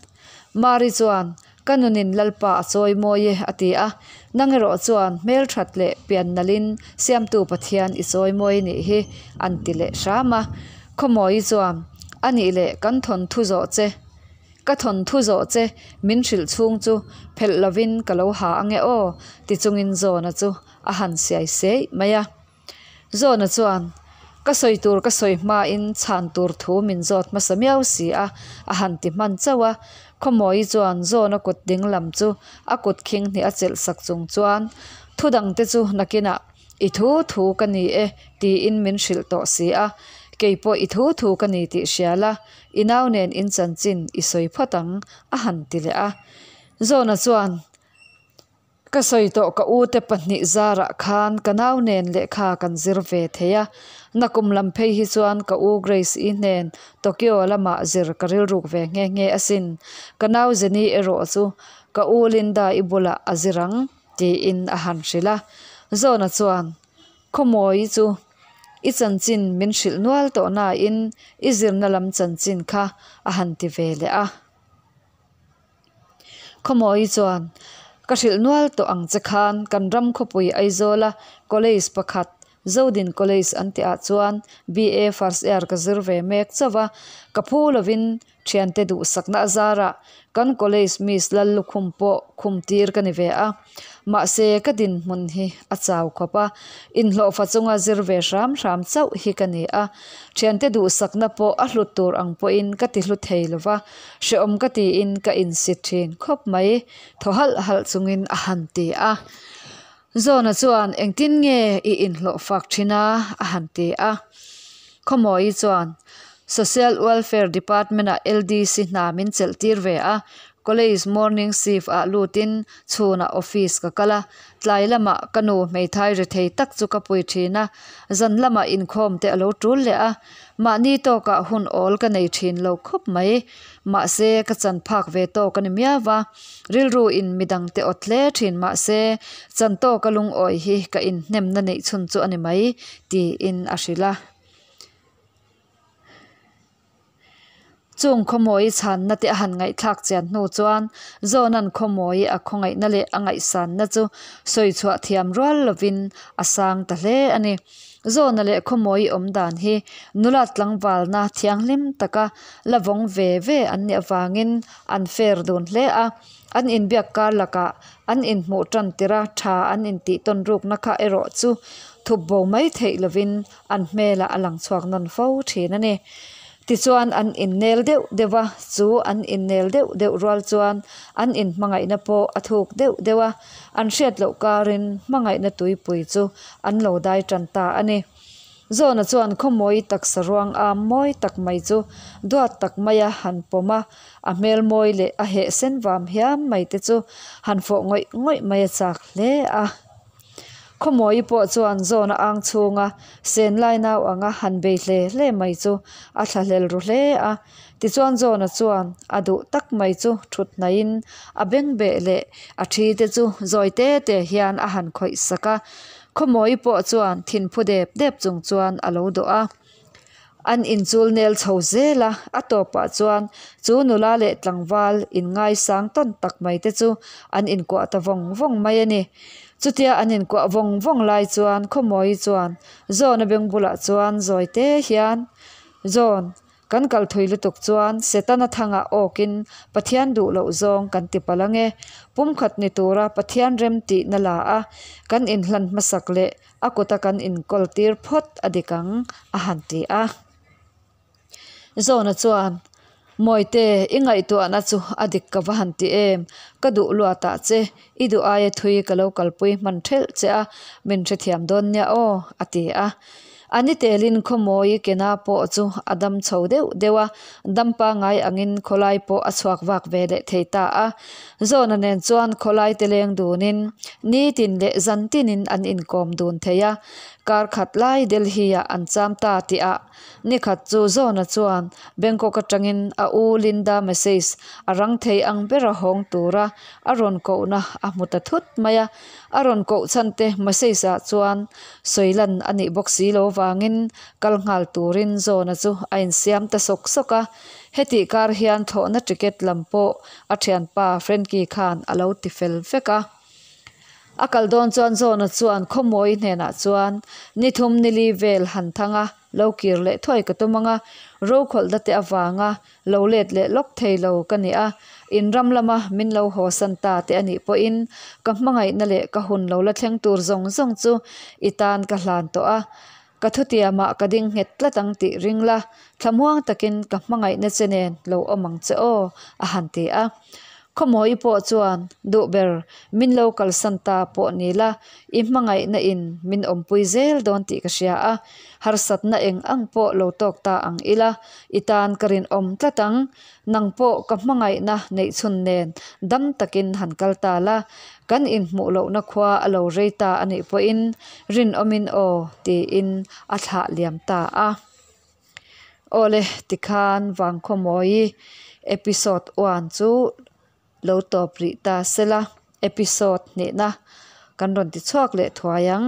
Mari chuan, Ka nunin Lalpa a chawi mawi e, a ti a. Nang erawh chuan hmel that leh pian nalhin Siamtu Pathian i chawi mawi nih hi, an ti leh hram a. Khawmawi chuan, A nih leh kan thawnthu zawh che, ka thawnthu zawh che min hrilh chhung chu phelh lovin ka lo ha ange aw, ti chungin Zawna chu a han siai siai mai a. Zawna chuan, Ka sawi tur ka sawi hmain chhan tur thu min zawt hmasa miau si a, a han ti hman chauh a. Khawmawii chuan Zawna kut ding lam chu a kut khing hnih a chelh sak chung chuan, Thu dangte chu nakinah i thu thu ka ni e tiin min hrilh tawh si a, kei pawh i thu thu ka ni tih hria la, i nau nen in chanchin i sawi phawt ang, a han ti leh a. Zawna chuan, Ka sawi tawh ka u te pahnih zarah khan ka nau nen lehkha kan zir ve thei a, nakum lam phei hi chuan ka u Grace-i hnen Tokyo lamah zir ka rilruk ve nghe nghe asin. Ka nau Jenny erawh chu ka u Linda-i bulah a zir ang tiin a han hrilh a. Zawna chuan, Khawmawi chu i chanchin min hrilh nual tawh nain i zirna lam chanchin kha a han ti ve leh a. Khawmawi chuan, Ka hrilh nual tawh ang che khan kan ram khawpui Aizawla college pakhat, Zodin College an tihah chuan BA first year ka zir ve mek chauh a, ka phu lovin thiante duhsakna a zarah kan college miss Lallukhum pawh khum tir ka ni ve a. Mahse ka dinhmun hi a chau khawp a, inhlawhfa chunga zir ve hram hram chauh hi ka ni a. Thiante duhsakna pawh a hlut tur ang pawhin ka ti hlu thei lo va, hrehawm ka tiin ka insit thin khawp mai, thaw halh halh chungin a han ti a. Zawna chuan engtin nge i inhlawhfak thin a? a han ti a. Khawmawii chuan Social Welfare Department-ah LDC hna min chelh tir ve a, College morning shift ah lutin chhunah office ka kal a, tlai lamah ka nu hmeithai rethei tak chu ka pui thin a, zan lamah inkhawm te a lo tul leh a, mahni tawkah hun awl ka nei thin lo khawp mai. Mahse ka chan phak ve tawk a ni miau va, rilru in midang te awt hle thin mahse chan tawka lungawi hi ka inhnemna neih chhun chu a ni mai tiin a hrilh a. Chung khawmawi chhanna te a han ngaihthlak chian hnu chuan Zawnan khawmawi a khawngaihna leh a ngaihsanna chu sawi chhuah thiam rual lovin a sang ta hle a ni. Zawna leh khawmawi awm dan hi nula tlangvalna thianghlim taka la vawng ve ve an nih avangin an fair dun hle a, an inbiak kar lakah an inhmuh tan tirh a tha an intih tawn rukna kha erawh chu thup bo mai theih lovin an hmelah a lang chhuak nawn fo thin a ni. Tichuan an innel deuh deuh a, chu an innel deuh deuh rual chuan an inhmangaihna pawh a thuk deuh deuh a, an hriat loh karin hmangaihna tuipui chu an lo dai tan ta a ni. Zawna chuan khawmawi taksa ruang am mawi tak mai chu duat tak maia han pawm a, a hmel mawi leh a heh sen vam hiam mai te chu han fawh ngawih ngawih mai a chak hle a. Khawmawi pawh chuan zawna ang chhunga sen lai nau anga han bei hle hle mai chu a thlahlel ru hle a. Tichuan zawna chuan a duh tak mai chu thut hnaihin a bengbeh leh a thi te chu zawi te te hian a han khawih sak a. Khawmawi pawh chuan thinphu dep dep chung chuan a lo dawh a. An inchul nel chho zel a, a tawpah chuan chu nula leh tlangval inngaisang tawn tak mai te chu an inkuah ta vawng vawng mai a ni. Chutia an inkuah vawng vawng lai chuan Khawmawi chuan Zawna beng bulah chuan zawi te hian, Zawn, kan kal thui lutuk chuan Setana thangah awkin Pathian duh loh zawng kan ti palh ange. Pumkhat ni tura Pathian rem tihna la a, kan inhlan hmasak leh A kuta kan inkawl tir phawt a dik ang, a han ti a. Zawna chuan, Mawite, i ngaihtuahna chu a dik ka va han ti em? Ka duh luatah che, i duh aia thui ka lo kalpui hman thelh che a, min hrethiam dawn nia aw, a ti a. A ni telin khawmawi kena pawh chu a dam chho deuh deuh a, dam pangngai angin khawlai pawh a chhuak vak ve leh thei ta a. Zawna nen chuan khawlai te leng dunin nitin leh zan tinin an inkawm dun thei a, kar khat lai Delhi-ah an cham ta tihah nikhat chu Zawna chuan Bangkok atangin a u Linda message a rang thei ang bera hawng tura a rawn kohna a hmu ta thut mai a, a rawn koh chhan te message ah chuan sawi lan a nih bawk si lo vangin kal nghal turin Zawna chu a insiam ta sawk sawk a, hetih kar hian thlawhna ticket lam pawh A thianpa Frankie khan a lo ti fel vek a. A kal dawn chuan Zawna chuan Khawmawi hnenah chuan ni thum ni li vel han thang a, lo kir leh thuai ka tum ang a, rokhawlhna te avanga lo let leh lawk thei lo ka ni a, in ram lama min lo haw san ta te a nih pawhin ka hmangaihna leh ka hun lo la thleng tur zawng zawng chu i tan ka hlan tawh a. Ka thutiamah ka ding nghet tlat ang tih ring la, thlamuang takin ka hmangaihna che nen lo awm ang che aw, a han ti a. Khawmawii pawh chuan, Duh ber, min lo kalsan ta pawh ni la, i hmangaihna in min awmpui zel dawn tih ka hria a, harsatna eng ang pawh lo tawk ta ang ila, i tan ka rinawm tlat ang. Nang pawh ka hmangaihna neihchhun nen dam takin han kal ta la, kan inhmuh lohna khua a lo rei ta a nih pawhin rinawmin aw tiin a thlah liam ta a. Awle tikhan Vangkhawmawi episode one chu lo tawp rih ta sela, episode hnihna kan rawn ti chhuak leh thuai ang,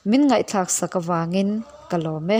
min ngaihthlak sak avangin ka lawm e.